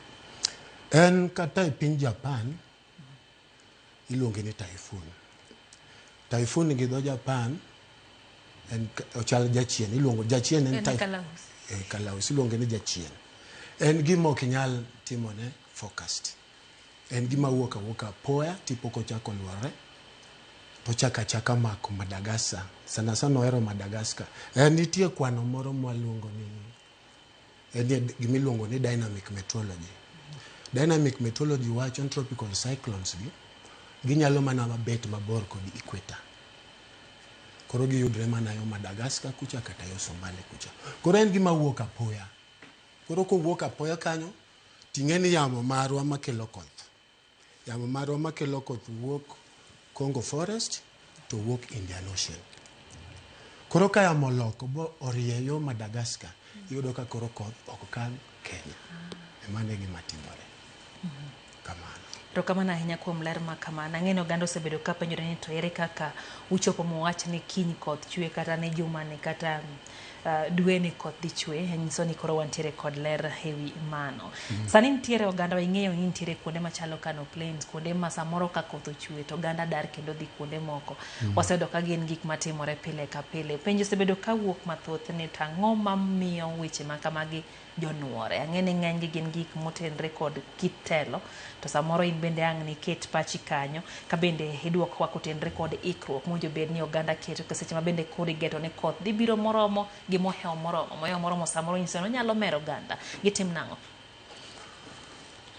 En kata e piny Japan iluonge ni typhoon. Typhoon gi dho Japan en ochal jachien iluongo jachien en En kalausi. Kalausi iluonge ni jachien. En gima ok inyal timone forecast. En gima wuok awuoka apoya tipo kochako luorore to chako achaka mako Madagascar. Sana sana ohero Madagascar. En nitie kwano moro mwaluongo ni en gima iluongo ni dynamic meteorology. Dynamic meteorology wacho ni tropical cyclones gi ginyalo mana bet mabor kod equator. Koro giyudre mana yo Madagascar kucha kata yo Somalia kucha. Koro en gima wuok apoya. Koro kowuok apoya kanyo, ting'e ni yamo marwa makelo koth. Yamo marwa makelo koth wuok Congo Forest to wuok Indian Ocean. Koro ka yamo oloko bo orieyo Madagascar, iyudo ka koro koth ok kal Kenya. Emano e gima timore. Kamano. Erokamano ahinya kuom ler ma kamano. Ang'e ni oganda osebedo ka penjore ni to ere kaka uchopo muwach ni kiny koth chwe kata ni juma ni kata dwe ni koth dhi chwe. Nyiso ni koro wantiere kod ler ewi mano. Sani nitiere oganda ing'eyo ni nitiere kuonde machalo Kano Plains, kuonde ma samoro ka koth ochwe to oganda dar kendo dhi kuonde moko. Waseyudo ka gin gik matimore pile ka pile. Penjo osebedo ka wuok mathoth ni to ang'o mamiyo weche ma kamagi jonuore. Ang'e ni ng'eny gi gin gik motenre kod kit telo to samoro in bende ang' niket pachi kanyo ka bende iduokwa kotenre kod ikruok mowinjo bed ni oganda keto to seche ma bende koro igeto ni koth dhi biro moromo gi mohewo moromo. Mohewo moromo samoro nyiso ni onyalo mero oganda. Gitim nang'o?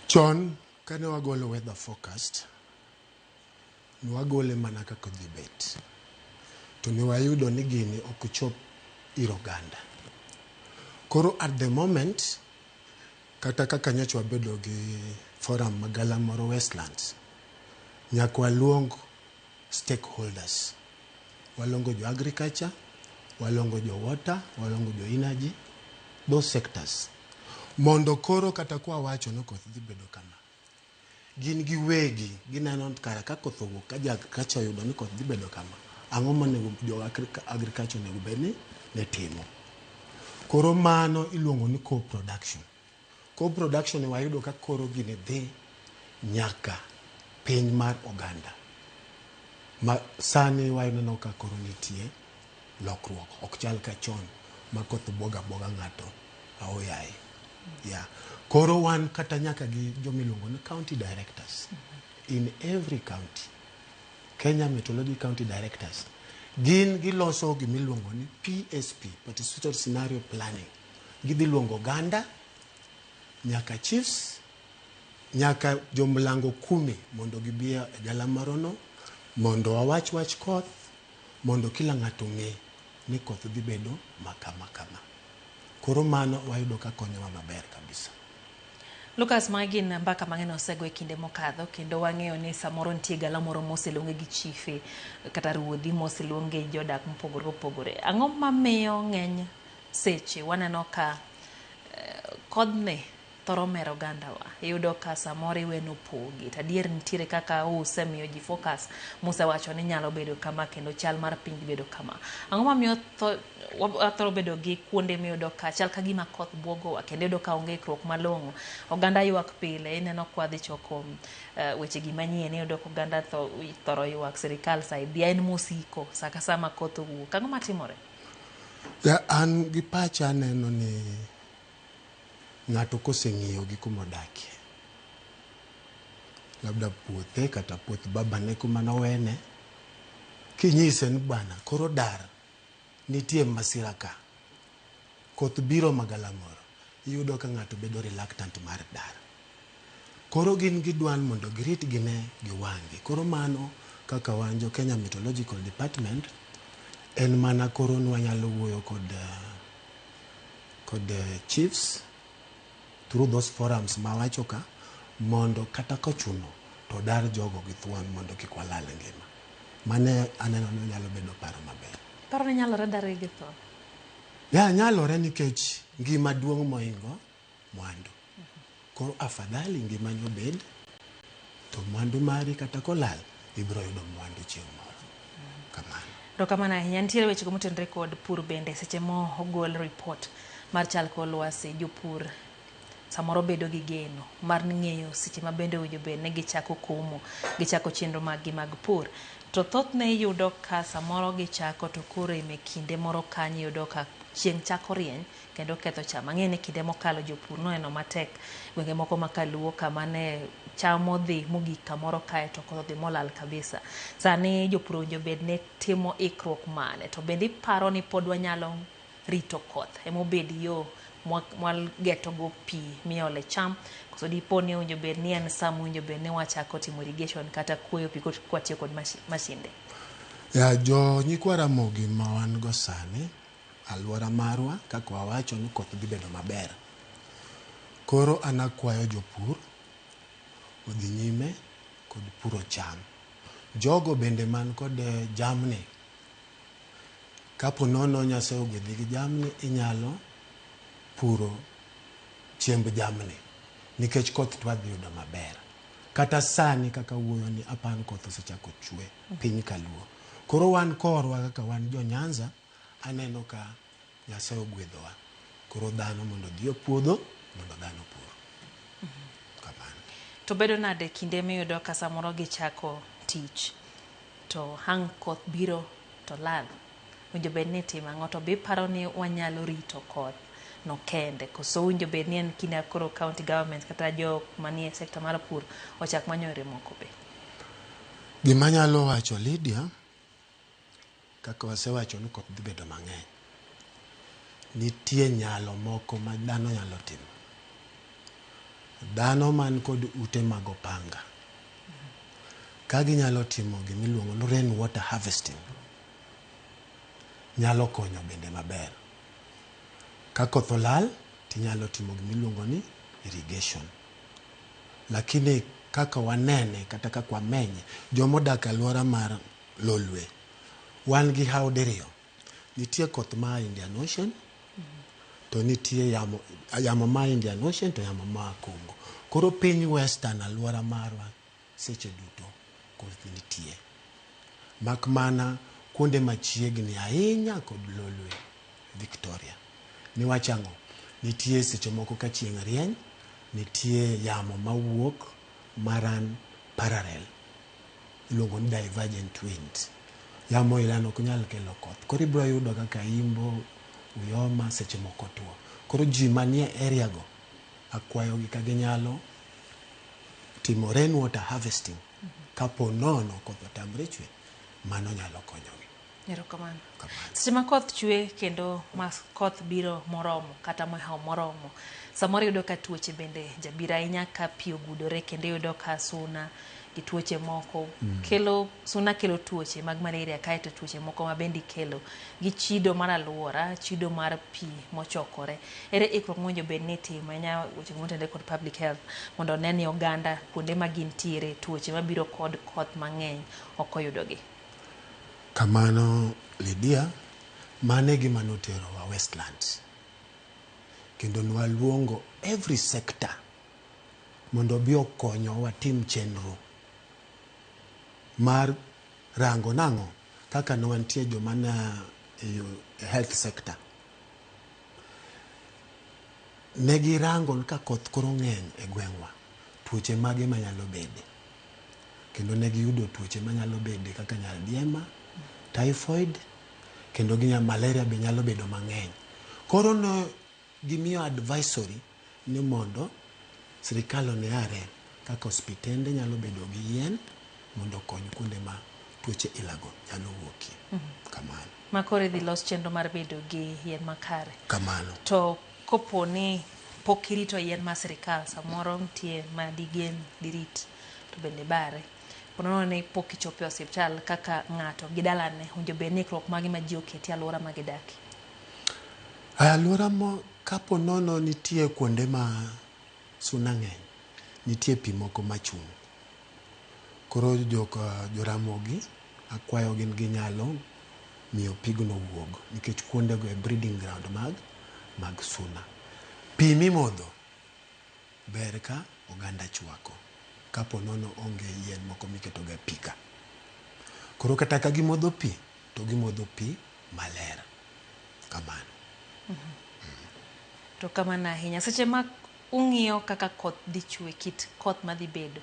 Chon kane wagolo weather forecast, ne wagole mana kaka odhi bet. To ne wayudo ni gini ok chop ir oganda. Koro at the moment, kata kaka nyocha wabedo gi forum magalamoro Westlands, nyaka waluong stakeholders. Waluongo jo agriculture, waluongo jo water, waluongo jo energy, those sectors. Mondo koro kata kwa wacho ni koth dhi bedo kama, gin giwegi gineno kara ka koth owuok ka jo agriculture oyudo ni koth dhi bedo kama, ang'o monego jo agriculture onego bed ni ne timo. Koro mano iluongo ni co-production. Co-production wayudo ka koro gini dhi nyaka piny mar oganda. Ma sani waneno ka koro nitie lokruok, ok chal ka chon ma koth buogo abuoga ng'ato aoyaye. Yeah. Koro wan kata nyaka gi jomiluongo ni county directors in every county. Kenya Meteorology County Directors. Gin giloso gimiluongo ni PSP, Participatory Scenario Planning. Gidhi luongo oganda, nyaka chiefs, nyaka jomlango kumi mondo gibi e galamorono mondo wawach wach koth, mondo kila ng'ato ong'e ni koth dhi bedo ma kama kama. Koro mano wayudo ka konyowa maber kabisa. Lucas, magi gin mbaka mang'eny osego e kinde mokadho kendo wang'eyo ni samoro nitie gala moro moseluonge gi chife kata ruodhi moseluonge jodak mopogore opogore. Ang'o mamiyo ng'eny seche waneno ka kodhni thoro mero ogandawa? Iyudo ka samoro iweno pogi to adier nitiere kaka usemiyo ji focus musewacho ni nyalo bedo kama kendo chal mar piny dhi bedo kama. Ang'o mamiyo wathoro bedo gi kuonde miyudo ka chal ka gima koth buogowa kendo iyudo ka onge ikruok malong'o. Oganda ywak pile, ineno kwa dhi choko weche gi manyien, iyudo ka oganda thoro ywak sirikal saidia en mosiko sa ka sa ma koth owuok. Ang'o matimore? Ya, an gi pacha aneno ni ng'ato koseng'iyo gi kuma odakie, labda puothe kata puoth babane kuma nowene, kinyise ni bwana koro dar, nitie masira ka, koth biro magalamoro, iyudo ka ng'ato bedo reluctant mar dar. Koro gin gidwa ni mondo girit gine gi wang'gi. Koro mano kaka wan jo Kenya Meteorological Department, en mana koro nwanyalo wuoyo kod chiefs through those forums mawacho ka, mondo kata kochuno to dar jogo gi thuon mondo kik walal ngima. Mane aneno ni nyalo bedo paro maber. Paro ni nyalore dar gi thuon? Ya, nyalore nikech ngima duong' mohingo mwandu. Koro afadhali ngimani obed, to mwandu mari kata kolal, ibiro yudo mwandu chieng' moro. Kamano. Erokamano ahinya. Nitiere wechego motenore kod pur bende seche mo ogol report mar chal kor lwasi, jopur samoro bedo gi geno mar ng'eyo seche ma bende owinjo bed ni gichako komo, gichako chenro mag gi mag pur. To thothne iyudo ka samoro gichako to koro e kinde moro kanyo iyudo ka chieng' chako rieny kendo ketho cham. Ang'e ni kinde mokalo jopur noneno matek gwenge moko ma kaluo kama ne cham odhi mogik kamoro kae to koth odhi molal kabisa. Sani jopur owinjo bed ni timo ikruok mane? To bende iparo ni pod wanyalo rito koth emobed yo mwageto go pi miole cham koso dipo ni owinjo bed ni en sa mowinjo bed ni wachako timo irrigation kata kuoyo pi kwatiyo kod masinde? Ya, jo nyikwa Ramogi ma wan go sani, alwora marwa kaka wawacho ni koth dhi bedo maber. Koro an akwayo jopur odhi nyime kod puro cham. Jogo bende man kod jamni, kapo nono Nyasaye ogwedhi gi jamni, inyalo puro chiemb jamni nikech koth to wadhi yudo maber. Kata sani kaka wuoyo ni apan koth osechako chwe piny kaluo. Koro wan korwa kaka wan jo Nyanza, aneno ka Nyasaye ogwedhowa. Koro dhano mondo odhi e puodho mondo dhano opur. Kamano. To bedo nade kinde miyudo ka samoro gichako tich to hang' koth biro to lal? Owinjo bed ni itimo ang'o? To be iparo ni wanyalo rito koth no kende koso owinjo bed ni en kinde koro county government kata jok manie sekta mar pur ochak manyo yore moko be? Gima anyalo wacho Lydia, kaka wasewacho ni koth dhi bedo mang'eny. Nitie nyalo moko ma dhano nyalo timo. Dhano man kod ute mag opanga, ka ginyalo timo gimiluongo ni rain water harvesting, nyalo konyo bende maber. Ka koth olal, tinyalo timo gimiluongo ni irrigation. Lakini kaka wanene kata kaka wamenye, jomodak e alwora mar Lolwe, wan gi hawo diriyo. Nitie koth ma Indian Ocean, to nitie yamo, yamo ma Indian Ocean to yamo ma Congo. Koro piny Western alwora marwa seche duto koth nitie. Mak mana kuonde machiegni ahinya kod Lolwe, Victoria. Niwach ang'o? Nitie seche moko ka chieng' rieny, nitie yamo mawuok maran parallel. Iluongo ni divergent wind. Yamo ilano ok nyal kelo koth. Koro ibiro yudo kaka Imbo, Uyoma seche moko tuo. Koro ji manie area go, akwayogi ka ginyalo timo rain water harvesting. Kapo nono koth otamre chwe, mano nyalo konyogi. Erokamano. Seche ma koth chwe kendo ma koth biro moromo kata mohewo moromo, samoro iyudo ka tuoche bende jabiro ahinya ka pi ogudore kendo iyudo ka suna gi tuoche moko kelo suna kelo tuoche mag malaria kaeto tuoche moko ma bende ikelo gi chido mar aluora, chido mar pi mochokore. Ere ikruok mowinjo bed ni itimo ahinya weche motenore kod public health mondo one ni oganda kuonde ma gintiere tuoche mabiro kod koth mang'eny ok oyudogi? Kamano Lydia, mano e gima noterowa Westlands. Kendo nwaluongo every sector mondo obi okonywa watim chenro mar rango nang'o kaka ne wantie joma ne e health sector. Ne girango ni ka koth koro ng'eny e gweng'wa, tuoche mage manyalo bede. Kendo ne giyudo tuoche manyalo bede kaka nyaldiema, typhoid, kendo gi malaria be nyalo bedo mang'eny. Koro ne gimiyo advisory ni mondo sirikal one are kaka osiptende nyalo bedo gi yien mondo okony kuonde ma tuoche ilago nyalo wuokie. Kamano. Ma koro idhi los chenro mar bedo gi yien makare. Kamano. To kopo ni pok irito yien mar sirikal, samoro nitie ma digen dirit to bende bare. Ponono ni pok ichopo e osiptal kaka ng'ato gi dalane, owinjo bed ni ikruok mage ma ji oketi e alwora ma gidakie? Alwora mo kapo nono nitie kuonde ma suna ng'eny, nitie pi moko machung'. Koro joka joramogi akwayo gin ginyalo miyo pigno wuog nikech kuondego e breeding ground mag suna. Pi mimodho ber ka oganda chwako kapo nono onge yien moko miketoga e pi ka. Koro kata ka gimodho pi, to gimodho pi maler. Kamano. To kamano ahinya. Seche ma ung'iyo kaka koth dhi chwe, kit koth madhi bedo.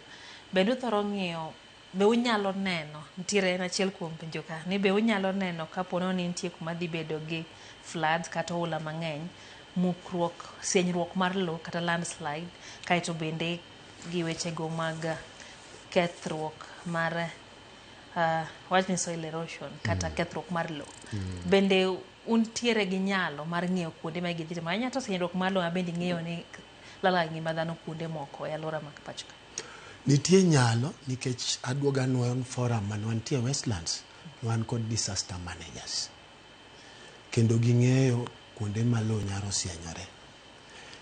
Bende uthoro ng'iyo, be unyalo neno, nitiere en achiel kuom penjo ka, ni be unyalo neno kapo ni nitie kuma dhi bedo gi floods kata oula mang'eny, mukruok, sienyruok mar lowo kata landslide, kaeto bende gi wechego mag kethruok mar wach ni soil erosion kata kethruok mar lowo. Bende untiere gi nyalo mar ng'eyo kuonde ma gidhi timo ahinya to sienyruok mar lowo ma bende ing'eyo ni lalo ngima dhano kuonde moko e alwora mag pacho ka. Nitie nyalo nikech aduoga nwan forum mane wantie Westlands, wan kod disaster managers. Kendo ging'eyo kuonde ma lowo nyalo sienyore.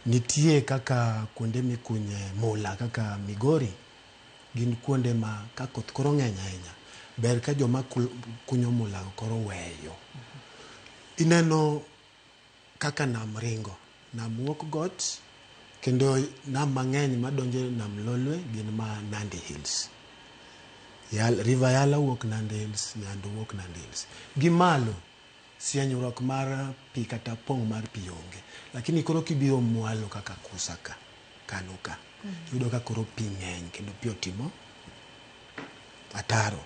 Nitie kaka kuonde mikunye mula kaka Migori, gin kuonde ma ka koth koro ng'eny ahinya, ber ka joma kunyo mula koro weyo. Ineno kaka nam ringo, nam wuok got, kendo nam mang'eny madonjo e nam Lolwe gin ma Nandi Hills. River Yala wuok Nandi Hills, Nyando wuok Nandi Hills. Gi malo, sienyruok mar pi kata pong' mar pi onge. Lakini koro kibiro mwalo kaka Kusa ka, Kano ka, iyudo ka koro pi ng'eny kendo pi otimo ataro.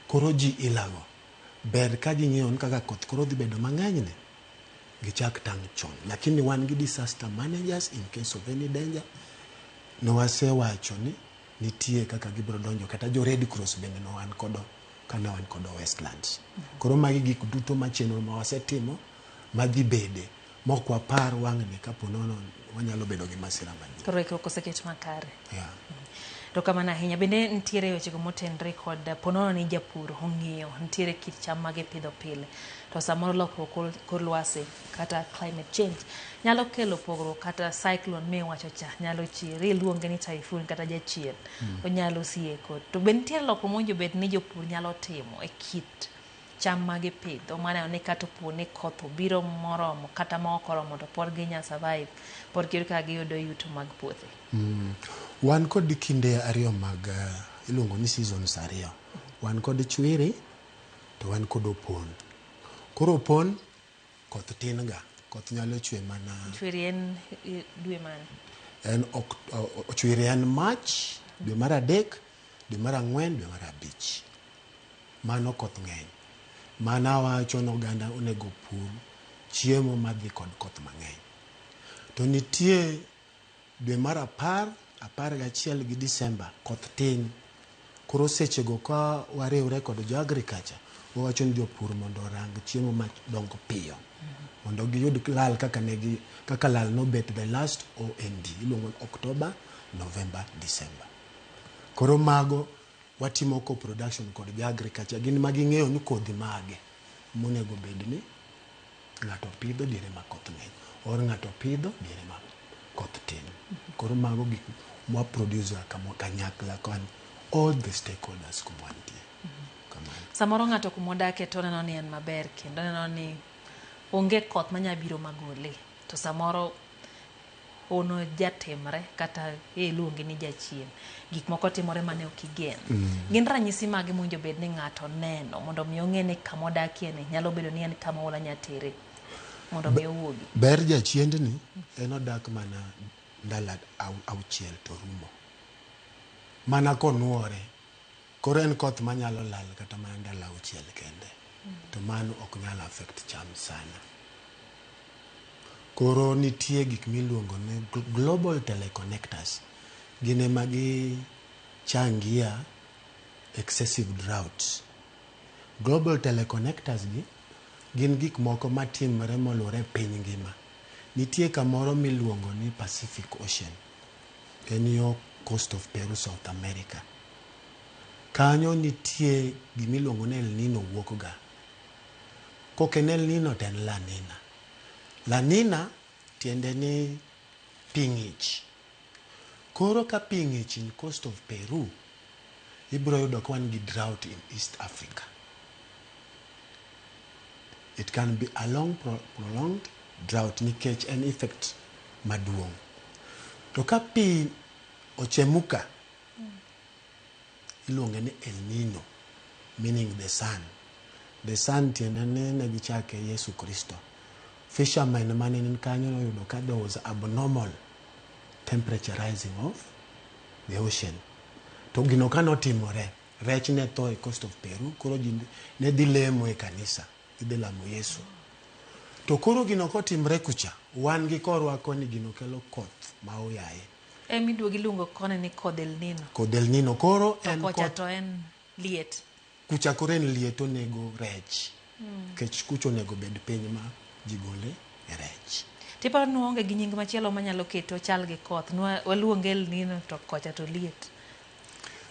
Koro ji ilago. Ber ka ging'eyo ni kaka koth koro dhi bedo mang'eny ni, gichak tang' chon. Lakini wan gi disaster managers in case of any danger. Ne wasewacho ni nitie kaka gibiro donjo kata jo Red Cross bende ne wan kodo kane wan kodo Westlands. Koro magi gik duto ma chenro ma wasetimo madhi bede mok wapar wang'ni kapo nono wanyalo bedo gi masira maduong'. Koro ikruok oseket makare. Yeah. Erokamano ahinya. Bende nitiere wechego motenre kod ponono ni japur ong'iyo nitiere kit cham ma gipidho pile to samoro lokruok kor lwasi kata climate change nyalo kelo pogruok kata cyclone miwacho cha nyalo chier iluonge ni typhoon kata jachien onyalo sieko. To be nitiere lokruok mowinjo bed ni jopur nyalo timo e kit cham ma gipidho maneno ni kata opo ni koth obiro moromo kata ma ok oromo to pod ginya survive, pod giyud kaka giyudo yuto mag puothe. Wan kod kinde ariyo mag iluongo ni seasons ariyo. Wan kod chwiri to wan kod opon. Koro opon koth tin ga, koth nyalo chwe mana Chwiri en dwe mane? En chwiri en March, dwe mar 3, dwe mar 4, dwe mar 5. Mano koth ng'eny. Mana wacho ni oganda onego pur chiemo madhi kod koth mang'eny. To nitie dwe mar 10, 11 gi Disemba koth tin. Koro sechego ka wariwre kod jo agriculture, wawacho ni jopur mondo orang chiemo madongo piyo. Mondo giyud lal kaka negi, kaka lal nobet the last OND, iluongo ni October, November, December. Koro mago watimo co-production kod jo agriculture, gin ma ging'eyo ni kodhi mage monego bed ni ng'ato pidho diere ma koth ng'eny, or ng'ato pidho diere ma koth tin. Koro mago gik mwa produce kanyakla kan all the stakeholders kuma wantie. Kamano. Samoro ng'ato kuma odake to oneno ni en maber kendo oneno ni onge koth manya biro magole. To samoro hono jatimre kata iluonge ni jachien. Gik moko timore mane ok igen. Gin ranyisi mage mowinjo bed ni ng'ato neno mondo mi ong'e ni kama odakie ni nyalo bedo ni en kama oula nya tere mondo mi owuogi. Ber jachiendni en odak mana ndalo 6 to rumo. Mana konuore. Koro en koth manyalo lal kata mana ndalo 6 kende. To mano ok nyal affect cham sana. Koro nitie gik miluongo ni global teleconnectors. Gin ema gi changia excessive droughts. Global teleconnectors gi gin gik moko matimore moluwore e piny ngima. Nitie kamoro miluongo ni Pacific Ocean. En yo coast of Peru, South America. Kanyo nitie gimiluongo ni El Nino wuok ga. Kok en El Nino to en La Nina. La Nina tiende ni pi ng'ich. Koro ka pi ng'ich in coast of Peru, ibiro yudo ka wan gi drought in East Africa. It can be a long prolonged drought nikech en effect maduong'. To ka pi ochemuka, iluonge ni El Nino, meaning the sun. The sun tiende ni ne gichake Yesu Kristo. Fishermen mane ni kanyo noyudo ka there was abnormal temperature rising of the ocean. To gino ka notimore, rech ne tho e coast of Peru, koro ji ne dhi lemo e kanisa, gidhi lamo Yesu. To koro gino kotimre kucha, wan gi korwa koni gino kelo koth ma oyaye. Emiduogo iluongo koni ni kodh El Nino. Kodh El Nino koro To en kocha koth to en liet. kucha koro en liet onego rech. Nikech kucha onego bed piny ma ji gole e rech. Tiparo ni waonge gi nying machielo manyalo kete ochal gi koth. Nwa waluonge El Nino to kocha to liet.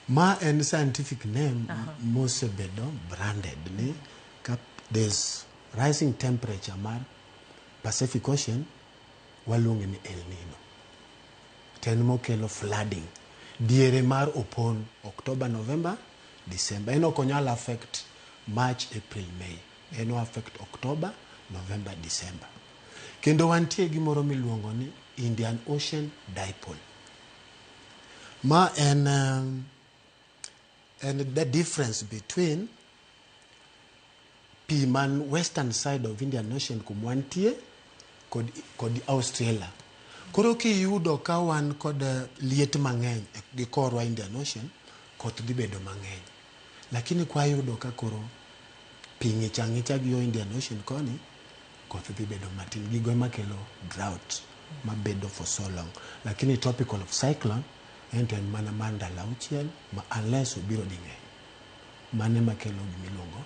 Ma en scientific name mosebedo branded ni ka there's rising temperature mar Pacific Ocean waluonge ni El Nino. To en mokelo flooding diere mar opon October, November, December. En ok onyal affect March, April, May. En o affect October, November, December. Kendo wantie gi moro miluongo ni Indian Ocean Dipole. Ma en the difference between pi man western side of Indian Ocean kumwantie kod Australia. Koro kiyudo ka wan kod liet mang'eny gi korwa Indian Ocean, koth dhi bedo mang'eny. Lakini kwayudo ka koro pi ng'ich ang'icha gi yo Indian Ocean koni, koth dhi bedo matin. Gigo ema kelo drought mabedo for so long. Lakini tropical of cyclone en to en mana mar ndalo auchiel ma unless obiro ding'eny. Mano ema kelo gimiluongo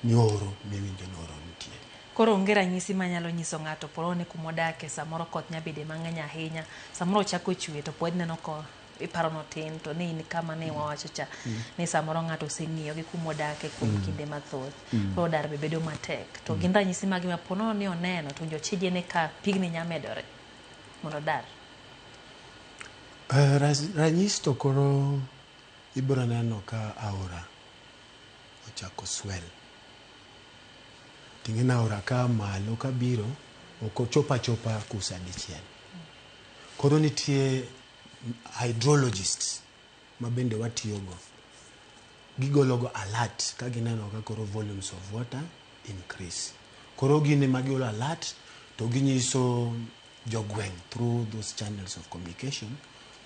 ni oro miwinjo ni oro nitie. Koro onge ranyisi manyalo nyiso ng'ato poro ni kumodake samoro koth nya bede mang'eny ahinya, samoro ochako chwe to pod ineno ko iparo notin to ni in kama ne wawacho cha ni samoro ng'ato oseng'iyo gi kumodake kuom kinde mathoth. Koro dar be bedo matek. To gin ranyisi mage ma po nono ni oneno to winjo chije ne ka pigni nya medore mondo odar. Ranyisi to koro ibiro neno ka aora ochako swell. Ting'e ni aora ka malo kabiro ok ochop achopa kusa dichiel. Koro nitie hydrologists ma bende watiyogo. Gigolo go alert ka gineno ka koro volumes of water increase. Koro gin ema gigolo alert to ginyiso jogweng' through those channels of communication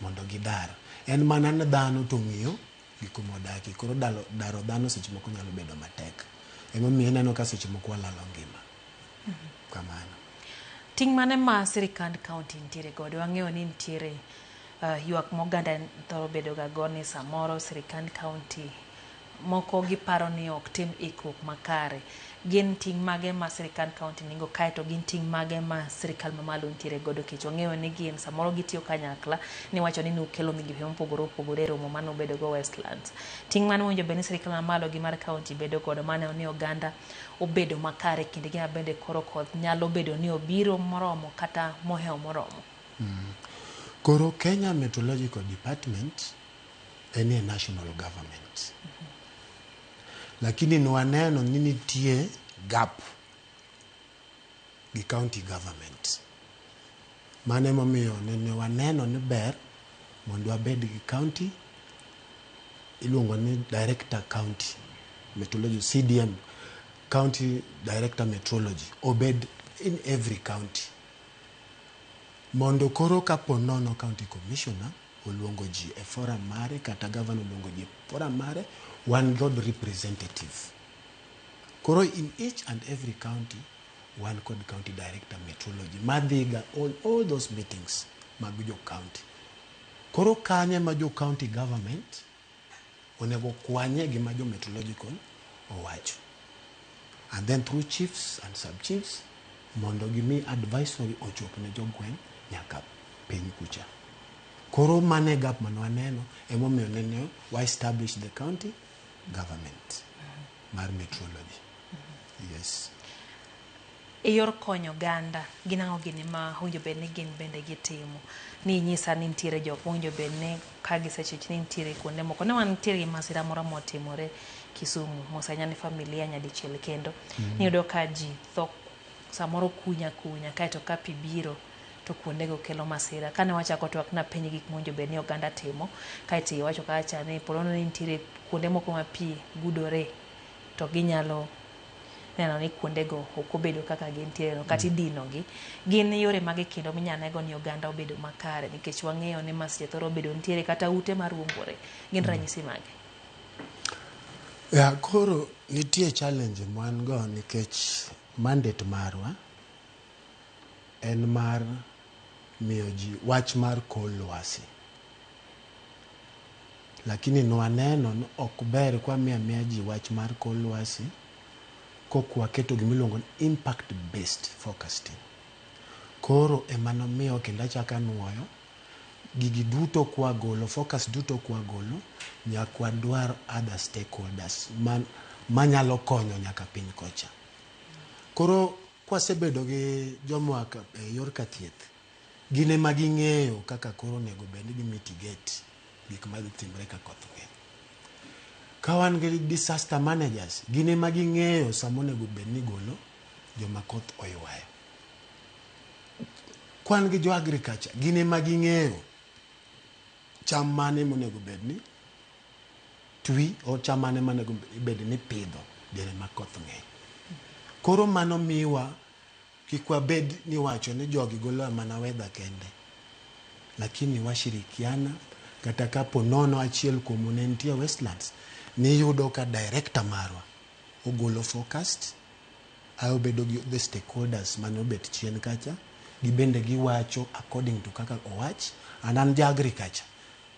mondo gidar. En mana ni dhano to ng'iyo gi kuma odakie. Koro daro dhano seche moko nyalo bedo matek. Emomiyo ineno ka seche moko walalo ngima. Kamano. Ting' mane ma sirikand county nitiere godo? Wang'eyo ni nitiere ywak ma oganda thoro bedo ga go ni samoro sirikand county moko giparo ni ok tim ikruok makare. Gin ting' mage ma sirikand county nigo kaeto gin ting' mage ma sirikal mamalo nitiere godo nikech wang'eyo ni gin samoro gitiyo kanyakla niwacho ni nukelo migepe mopogore opogore e romo mane ubedo go Westlands. Ting' mane owinjo bed ni sirikal mamalo gi mar county bedo godo maneno ni oganda obedo makare kinde gi ma bende koro koth nyalo bedo ni obiro moromo kata mohewo moromo. Koro Kenya Meteorological Department en e national government. Lakini nwaneno ni nitie gap gi county government. Mano emomiyo nene waneno ni ber mondo wabed gi county iluongo ni director county meteorology CDM county director meteorology obed in every county mondo koro kapo nono county commissioner oluongo ji e forum mare kata governor oluongo ji e forum mare wan kod representative. Koro in each and every county wan kod county director meteorology madhiga all those meetings mag jo county. Koro kanyo ema jo county government onego kwanye gima jo meteorological owacho. And then through chiefs and sub-chiefs mondo gimi advisory ochop ne jogweng' nyaka piny kucha. Koro mano e gap mane waneno emomiyo nene wa establish the county government mar meteorology. Yes. E yor konyo oganda, gin ang'o gini ma owinjo bed ni gin bende gitimo? Ni inyisa ni nitiere jok mowinjo bed ni ka gisechich ni nitiere kuonde moko. Ne wantiere gi masira moro motimore Kisumu, mosenya ne familia nyadichiel kendo. Niyudo ka ji tho samoro kunya kunya kaeto ka pi biro to kuondego kelo masira. Kane wachako twak napenji gik mowinjo bed ni oganda timo, kaeto iwacho kacha ni po nono ni nitiere kuonde moko ma pi gudore to ginyalo neno ni kuondego ok obedo kaka gintiere no kata idinogi. Gin yore mage kendo minyalo nego ni oganda obedo makare nikech wang'eyo ni masiche thoro bedo nitiere kata ute maruombore. Gin ranyisi mage? Ya, koro nitie challenge mwan go nikech mandate marwa en mar miyo ji wach mar kor lwasi. Lakini nwaneno ni ok ber kwamiyo amiya ji wach mar kor lwasi kok waketo gimiluongo ni impact based forecasting. Koro ema nomiyo kendo achako anuoyo gigi duto kwagolo, focus duto kwagolo, nyaka wadwar other stakeholders manyalo konyo nyaka piny kocha. Koro kwasebedo gi joma e yor ka thieth, gin ema ging'eyo kaka koro onego bed ni gi mitigate gik madhi timre ka koth ng'eny. Ka wan gi disaster managers, gin ema ging'eyo sama onego bed ni igolo joma koth oywayo. Kwan gi jo agriculture, gin ema ging'eyo cham mane monego bed ni twi o cham mane monego bed ni pidho diere ma koth ng'eny. Koro mano miwa kik wabed ni wacho ni jogi golo mana weather kende, lakini washirikiana kata kapo nono achiel kuomu ne nitie Westlands, niyudo ka director marwa ogolo forecast, ae obedo gi the stakeholders mane obet chien kacha, gibende giwacho according to kaka owach. An an ja agriculture,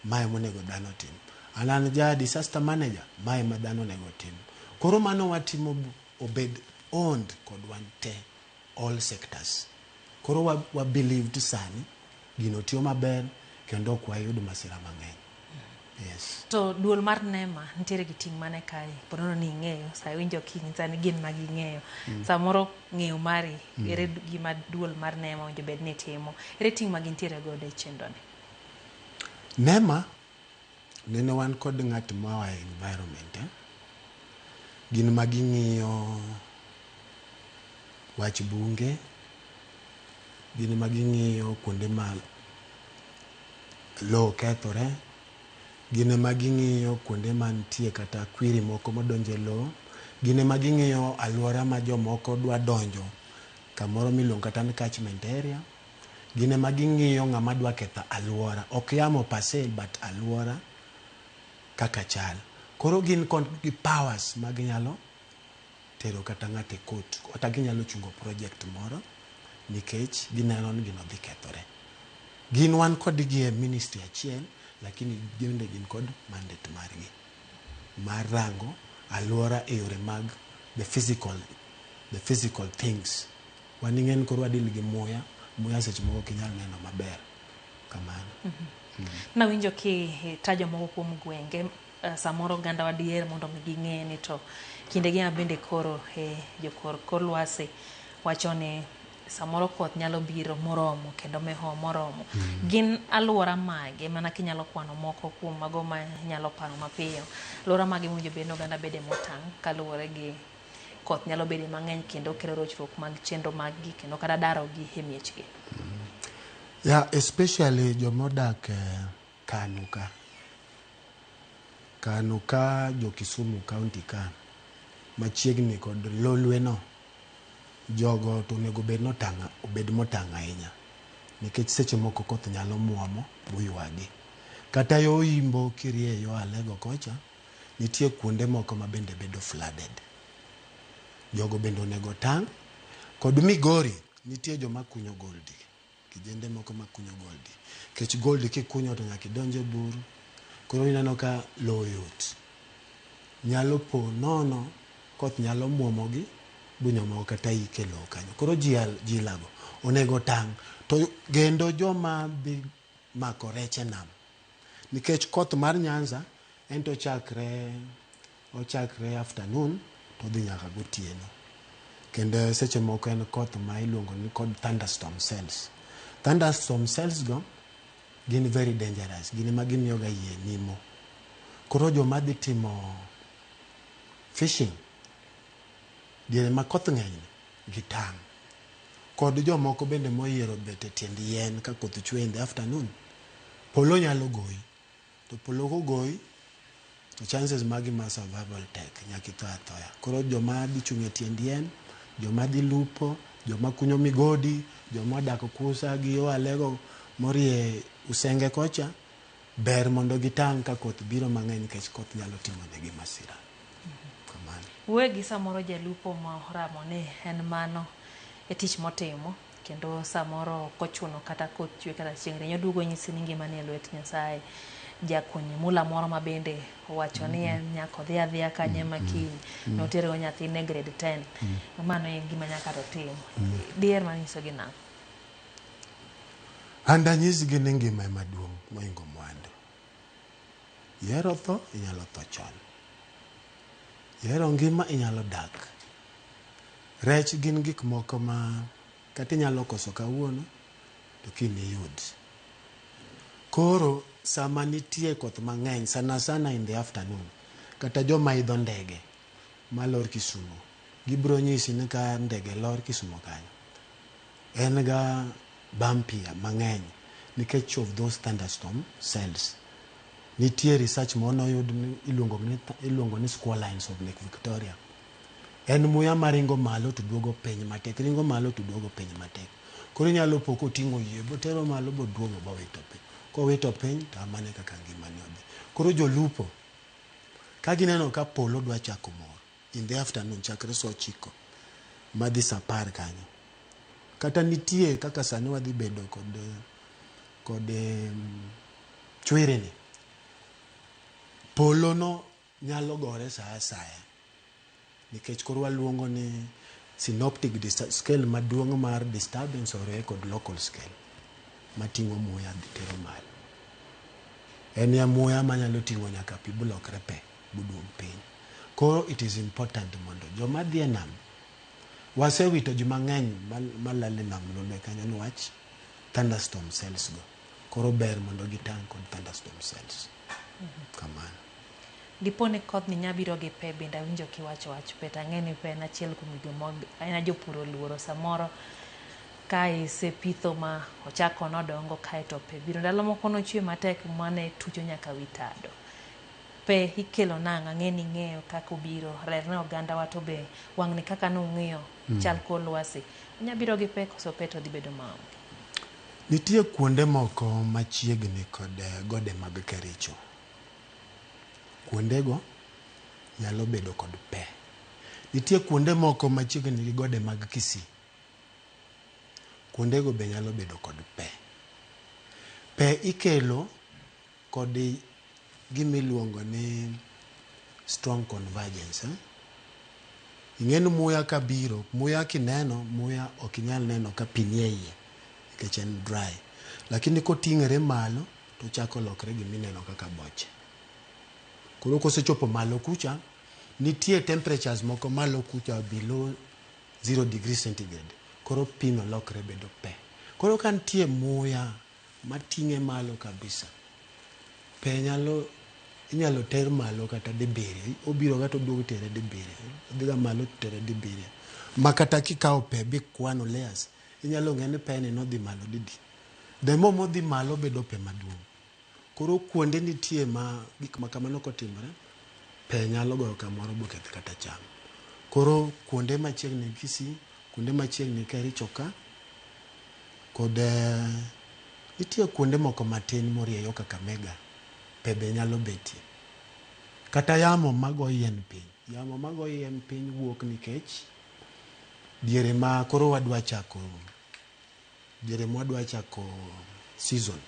mae monego dhano tim. An an ja disaster manager, mae ma dhano onego tim. Koro mano watimo obed owned kod wan te, all sectors. Koro wa believed sani gino tiyo maber kendo ok wayud masira mang'eny. Yes. To duol mar NEMA nitiere gi ting' mane kae? Ponono ni ing'eyo, sa iwinjo kinyisa ni gin ma ging'eyo. Samoro ng'eyo mari, ere gima duol mar NEMA owinjo bed ni timo? Ere ting' ma gintiere godo e chenro ni? NEMA nene wan kod ng'at moa e environment, eh? Gin ma ging'iyo wach bunge, gin ma ging'iyo kuonde ma lowo kethore, gin ema ging'iyo kuonde mantie kata kwiri moko modonjo e lowo, gin ema ging'iyo alwora ma jomoko dwa donjo kamoro miluongo kata ni catchment area, gin ema ging'iyo ng'ama dwa ketho alwora, ok yamo per se but alwora kaka chal. Koro gin kod gi powers ma ginyalo tero kata ng'ato e court, kata ginyalo chungo project moro nikech gineno ni gino dhi kethore. Gin wan kodgi e ministry achiel, lakini bende gin kod mandate margi mar rango alwora e yore mag the physical things. Wan ing'e ni koro wadeal gi muya, muya seche moko ok inyal neno maber kamano. Nawinjo kitajo moko kuom gwenge, samoro oganda wa diher mondo mi ging'e ni to kindegi ma bende koro jokor kor lwasi wacho ni samoro koth nyalo biro moromo kendo meho moromo. Gin alwora mage mana kinyalo kwano moko kuom mago ma nyalo paro mapiyo? Alwora mage mowinjo bed ni oganda bede motang' kaluwore gi koth nyalo bedo mang'eny kendo kelo rochruok mag chenro mag gi kendo kata daro gi e miechgi. Yeah, especially jomodak Kano ka. Kano ka jo Kisumu County ka machiegni kod Lolwe no, jogo to onego bed notang' obed motang' ahinya nikech seche moko koth nyalo muomo boywagi. Kata yo Imbo kirie yo Alego kocha, nitie kuonde moko ma bende bedo flooded. Jogo bende onego otang'. Kod Migori, nitie joma kunyo gold, kijende moko makunyo gold. Nikech gold kikunyo to nyaka idonj e bur, koro ineno ka lowo yot. Nyalo po nono koth nyalo muomogi bunyomoko kata ik e lowo kanyo. Koro jilago onego otang'. To kendo joma dhi mako rech e nam, nikech koth mar Nyanza en to ochakre afternoon to odhi nyaka gotieno. Kendo seche moko en koth ma iluongo ni kod thunderstorm cells. Thunderstorm cells go gin very dangerous, gin ema gimiyo ga yie nimo. Koro joma dhi timo fishing diere ma koth ng'eny ni gitang'. Kod jomoko bende moyiero bet e tiend yien ka koth chwe in the afternoon, polo nyalo goyi. To polo kogoyi, To chances magi mar survival tek, nyaka itho athoya. Koro joma dhi chung' e tiend yien, joma dhi lupo, joma kunyo migodi, joma odak kusa gi yo Alego morie Usenge kocha, ber mondo gitang' ka koth biro mang'eny nikech koth nyalo timo negi masira. Kamano. Wuoye gi samoro jalupo ma oramo ni en mano e tich motimo kendo samoro ok ochuno kata koth chwe kata chieng' rieny oduogo nyisi ni ngima ni e lwet Nyasaye. Jakuny mula moro ma bende owacho ni en nyaka odhi adhiya kanye ma kiny notergo nyathine e grade 10 mano e gima nyaka to tim. Diher mar nyisogi nang'o? An danyisgi ni ngima ema duong' mohingo mwandu. Ihero tho, inyalo tho chon. Ihero ngima, inyalo dak. Rech gin gik moko ma kata inyalo koso kawuono to kiny iyud. Koro sama nitie koth mang'eny sana sana in the afternoon, kata joma idho ndege malor Kisumo, gibiro nyisi ni ka ndege lor Kisumo kanyo, en ga bumpy mang'eny nikech of those thunderstorm cells. Nitie research moro noyud ni iluongo ni squall lines of Lake Victoria. En muya maringo malo to duogo piny matek, ringo malo to duogo piny matek. Koro inyalo po koting'o yie botero malo boduogo bowito piny. Kowito piny to mano e kaka ngimane odhi. Koro jolupo ka gineno ka polo dwa chako mor in the afternoon chakre saa 9 madhi saa 10 kanyo. Kata nitie kaka sani wadhi bedo kod chwiri ni. Polo no nyalo gore saa asaya. Nikech koro waluongo ni synoptic scale maduong' mar disturbance oriwe kod local scale mating'o muya dhi tero malo. En ya muya manyalo ting'o nyaka pi bulokre pe buduog piny. Koro it is important mondo joma dhi e nam, wasewito ji mang'eny malal e nam Lolwe kanyo niwach thunderstorm cells go. Koro ber mondo gitang' kod thunderstorm cells. Kamano. Dipo ni kodhni nya biro gi pe bende awinjo kiwacho wach pe to ang'e ni pe en achiel kuom gigo ma ahinya jopur oluoro samoro ka isepitho ma ochako nodongo kaeto pe biro. Ndalo moko nochwe matek mane tucho nyaka wi tado. Pe ikelo nang'o? Ang'e ni ing'eyo kaka obiro. Ler ne oganda wa to be wang'ni kaka nung'iyo chal kor lwasi. Onya biro gi pe koso pe to dhi bedo maonge? Nitie kuonde moko machiegni kod gode mag Kericho. Kuondego nyalo bedo kod pe. Nitie kuonde moko machiegni gi gode mag Kisii. Kuondego be nyalo bedo kod pe. Pe ikelo kod gimiluongo ni strong convergence. Ing'e ni muya kabiro, muya kineno, muya ok inyal neno ka pi nie iye nikech en dry. Lakini koting'ore malo to ochako lokre gimineno kaka boche. Koro kosechopo malo kucha, nitie temperatures moko malo kucha below 0 degree centigrade. Koro pi no lokre bedo pe. Koro ka nitie muya mating'e malo kabisa, pe nyalo inyalo ter malo kata dibiriyo. Obiro ga to oduogo tere dibiriyo. Odhi ga malo to tere dibiriyo. Ma kata kikawo pe bikwano layers, inyalo ng'e ni pe ni nodhi malo didi. The more modhi malo bedo pe maduong'. Koro kuonde nitie ma gik ma kamano kotimore, pe nyalo goyo kamoro boketh kata cham. Koro kuonde machiegni Kisii, kuonde machiegni Kericho ka, kod nitie kuonde moko matin morieyo Kakamega, pe be nyalo betie. Kata yamo mago yien piny. Yamo mago yien piny wuok nikech diere ma koro wadwa chako, diere ma wadwa chako season.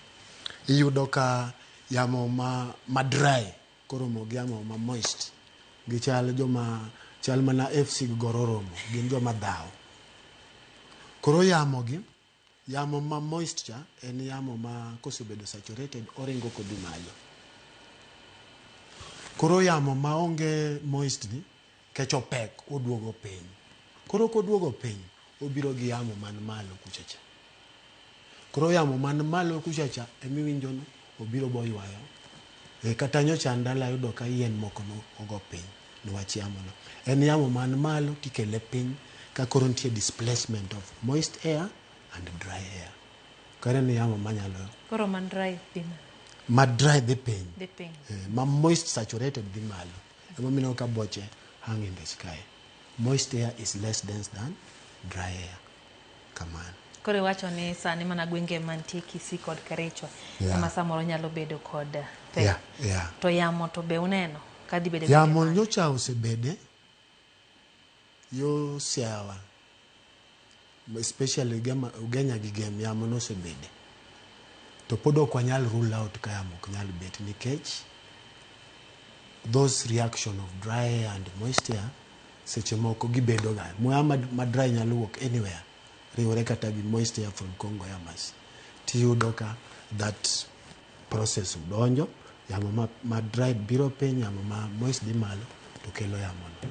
Iyudo ka yamo ma dry koromo gi yamo ma moist. Gichal joma chal mana FC gi Gor oromo, gin joma dhaw. Koro yamo gi, yamo ma moist cha en yamo ma kosebedo saturated oringo kodhi malo. Koro yamo maonge moist ni kech opek oduogo piny. Koro koduogo piny obiro gi yamo man malo kucha cha. Koro yamo man malo kucha cha emiwinjo ni obiro boywayo. Kata nyocha an dala ayudo ka yien moko no ogo piny niwach yamo no. En yamo man malo tikele piny ka koro nitie displacement of moist air and dry air. Koro en yamo manyalo Koro man dry dhi nade? Ma dry dhi piny. Dhi piny. Ma moist saturated dhi malo. Emomiyo ineno ka boche hang in the sky. Moist air is less dense than dry air. Kamano. Koro iwacho ni sani mana gwenge mantie Kisii kod Kericho ema samoro nyalo bedo kod pe. Yeah. To yamo to be uneno ka dhi bedo e gwenge Yamo mage? nyocha osebede yo Siaya, especially Ugenya gi Gem, yamo nosebede. To pod ok wanyal rule out ka yamo ok nyal bet nikech those reaction of dry air and moist air seche moko gibedo ga. Muya ma dry nyalo wuok anywhere, riwore kata gi moist air from Congo Airmass. Tiyudo ka that process donjo, yamo ma dry biro piny, yamo ma moist dhi malo, to kelo yamo no.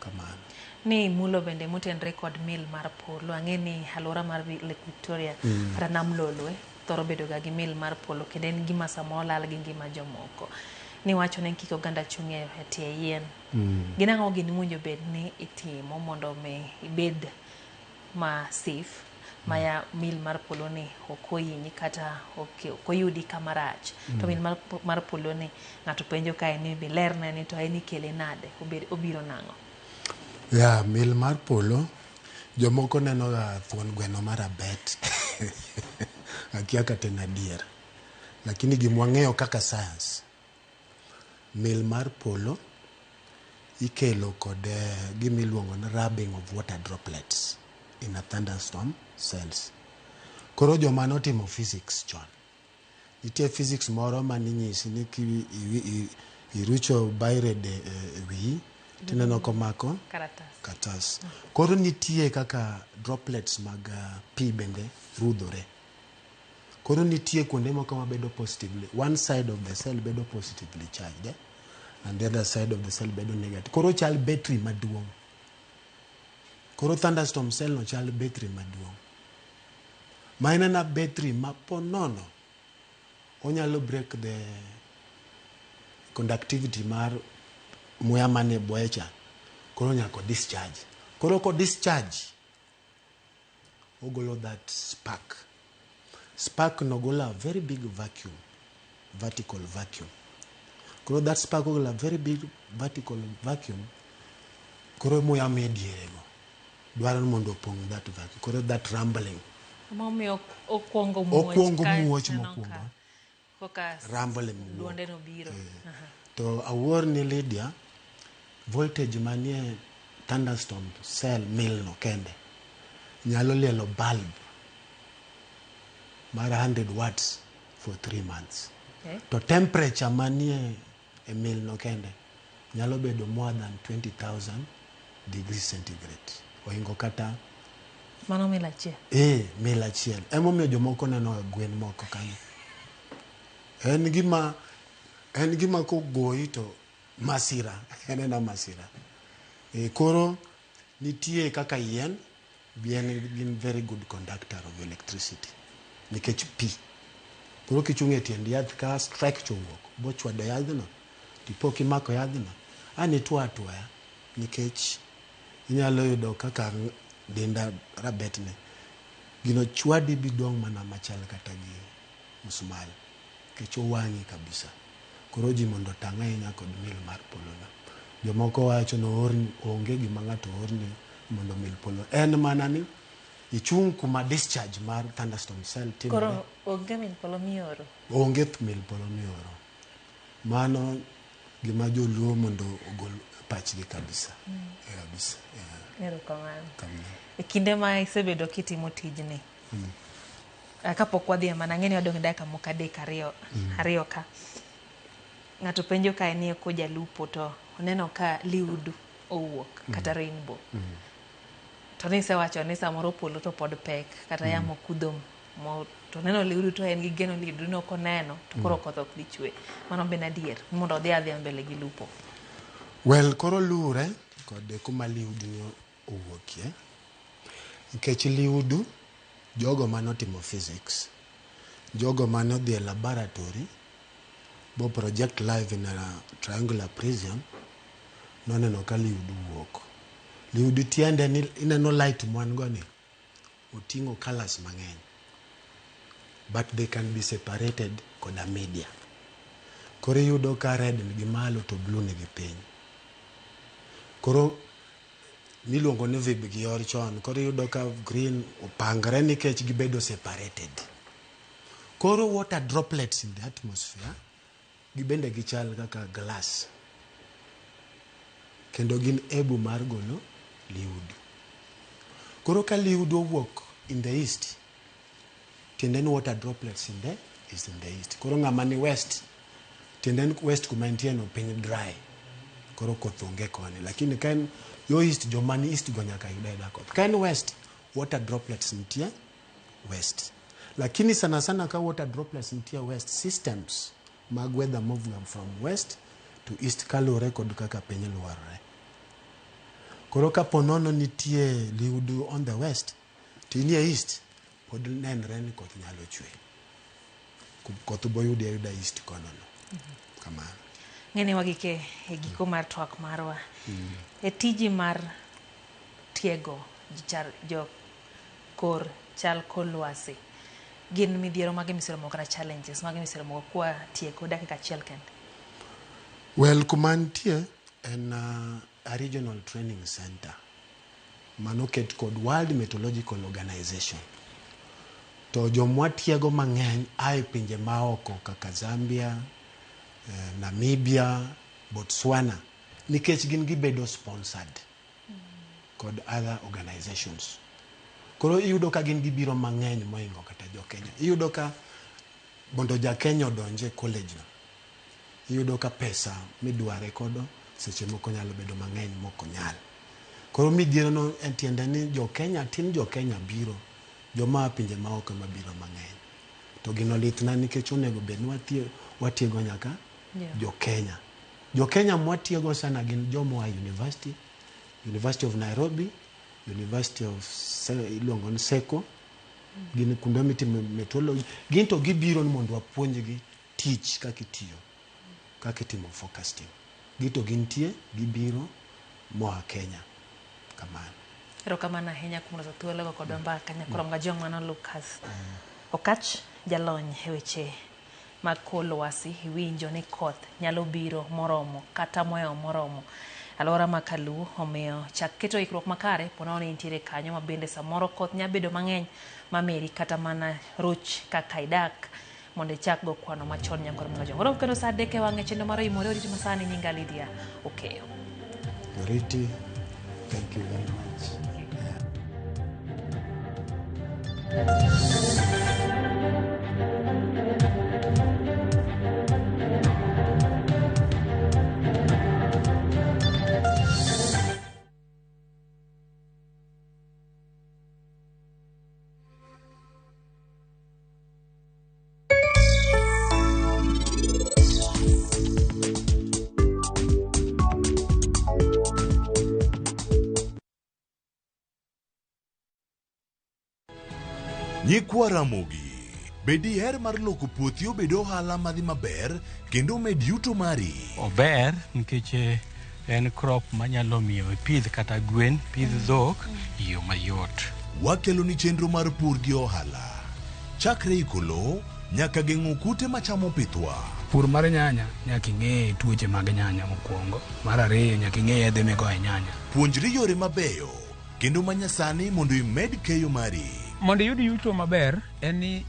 Kamano. Ni mulo bende motenre kod mil mar polo. Ang'e ni alwora mar Lake Victoria kata Nam Lolwe thoro bedo ga gi mil mar polo kendo en gima samoro lal gi ngima jomoko. Ni wacho ni kik oganda chung' e tie yien. Gin ang'o gini mowinjo bed ni itimo mondo mi ibed ma safe ma ya mil mar polo ni ok ohinyi kata ok oyudi kama rach. To mil mar polo ni ng'ato penjo kae ni be lerne ni to en ikele nade, obiro nang'o? Ya, mil mar polo, jomoko neno ga thuon gweno mar abet. Akia kata en adier. Lakini gima wang'eyo kaka science, mil mar polo ikelo kod gima iluongo ni rubbing of water droplets in a thunderstorm cells. Koro joma notimo physics chon, nitie physics moro maninyisi ni irucho biro e wiyi, tineno komako Karatas. Karatas. Koro nitie kaka droplets mag pi bende rudhore. Koro nitie kuonde moko mabedo positively, one side of the cell bedo positively charged, and the other side of the cell bedo negative. Koro chal battery maduong'. Koro thunderstorm cell no chal battery maduong'. Ma en ena battery ma po nono, onyalo break the conductivity mar muya mane bwoye cha. Koro nyaka o discharge. Koro ko discharge, ogolo that spark. Spark no golo a very big vacuum, vertical vacuum. Koro that spark ogolo a very big vertical vacuum. Koro muya mie diere go dwaro ni mondo opong' that vacuum. Koro that rumbling. Emomiyo okwongo muoch. Okwongo kae muoch ineno mokwongo. Koka Rumbling wuok. duonde no biro. To awuor ni Lydia, voltage manie thunderstorm cell mil no kende nyalo lielo bulb mar 100 watts for 3 months. To temperature manie e mil no kende nyalo bedo more than 20,000 degrees centigrade. Ohingo kata Mano mil achiel. Mil achiel. Emomiyo jomoko neno ga gwen moko kanyo. En gima kogoyi to masira, en ena masira. Koro nitie kaka yien, yien gin very good conductor of electricity nikech pi. Koro kichung' e tiend yath ka strike to owuok, bochwado yadhno, tipo kimako yadhno, an itwo atwoya nikech inyalo yudo kaka denda rabetne. Gino chwadi bidong' mana machal kata gi musmal, nikech owang'i kabisa. Koro ji mondo otang' ahinya kod mil mar polo no. Jomoko wacho ni oorni, onge gima ng'ato oorni mondo mil polo. En mana ni ichung' kuma discharge mar thunderstorm cell timore. Koro onge mil polo mioro. Onge mil polo mioro. Mano gima joluo mondo ogol pachgi kabisa. Kabisa. Erokamano. Kamano. E kinde ma isebedo kitimo tijni, kapok wadhi e mana, ang'e ni wadong' dakika moko adek ariyo, ariyo ka. Ng'ato penjo kae ni ko jalupo to oneno ka liudu owuok kata rainbow. To nisewacho ni samoro polo to pod pek kata yamo kudho mo, to oneno liudu to en gi geno liudu no koneno to koro koth ok dhi chwe. Mano be en adier mondo odhi adhiya mbele gi lupo. Well, koro luwre kod kuma liudu ni owuokie. Nikech liudu, jogo manotimo physics, jogo manodhi e laboratory, bo project live in a triangular prism, noneno ka liudu wuok. Liudu tiende ni ineno light mwan go ni, oting'o colours mang'eny. But they can be separated koda media. Koro iyudo ka red nigi malo to blue nigi piny. Koro miluongo ni VIBGYOR chon, koro iyudo ka green opangre nikech gibedo separated. Koro water droplets in the atmosphere gibende gichal kaka glass. Kendo gin able mar golo liudu. Koro ka liudu owuok in the east, tiende ni water droplets in the is in the east. Koro ng'ama ni west, tiende ni west kuma entie no piny dry. Koro koth onge koni. Lakini ka en yo east, joma ni east go nyaka yud ayuda koth. Ka en west, water droplets nitie west. Lakini sana sana ka water droplets nitie west, systems mag weather move from west to east kaluwore kod kaka piny lwarore. Koro kapo nono nitie liudu on the west, to inie east, pod nenre ni koth nyalo chwe. Koth boyudi ayuda east kono no. Kamano. Ng'eni wagike e giko mar twak marwa. E tiji mar tiego jo kor chal kor lwasi, gin midhiero mage miseromo kata challenges mage miseromo kwa tieko dakika achiel kende? Well, kuma nitie en a regional training center manoket kod World Meteorological Organization. To jomwatiego mang'eny a e pinje maoko kaka Zambia, Namibia, Botswana, nikech gin gibedo sponsored kod other organizations. Koro iyudo ka gin gibiro mang'eny moingo kata jo Kenya. Iyudo ka mondo ja Kenya odonje college no, iyudo ka pesa midware kodo seche moko nyalo bedo mang'eny mok onyal. Koro midhiero no en tiende ni jo Kenya tin, jo Kenya biro, joma a pinje maoko ema biro mang'eny. To gino litna nikech onego bed ni watiego nyaka jo Kenya. Jo Kenya mwatiego sana gin joma oa university, University of Nairobi, University of iluongo ni Seko, gin kuonde mitime meteorology. Gin to gibiro ni mondo wapuonjgi tich kaka itiyo, kaka itimo forecasting. Gin to gintie, gibiro moa Kenya. Kamano. Erokamano ahinya kuom loso thuologo kodwa mbaka. Nyakoro Mgajwang' mano Lucas Okach, jalony e weche mag kor lwasi. Iwinjo ni koth nyalo biro moromo kata mohewo moromo alwora ma Kaluo, omiyo chak keto ikruok makare ponono ni intiere kanyo ma bende samoro koth nyalo bedo mang'eny mameri kata mana roch kaka idak mondo ichak go kwano machon. Nyakoro Mgajwang'. Warom kendo saa 3 e wang'e chenro mar Oimore. Oriti masani, nyinga Lydia Okeyo. Oriti, thank you very much. Nyikwa Ramogi, be diher mar loko puothi obed ohala madhi maber kendo omed yuto mari? Ober nikech en crop manyalo miyo ipidh kata gwen, pidh dhok e yo mayot. Wakelo ni chenro mar pur gi ohala. Chakre iko lowo nyaka geng'o kute machamo pithwa. Pur mar nyanya nyaka ing'e tuoche mag nyanya mokwongo. Mar ariyo nyaka ing'e yedhe migoyo e nyanya. Puonjri yore mabeyo kendo manyasani mondo imed keyo mari. Mondo iyud yuto maber en ni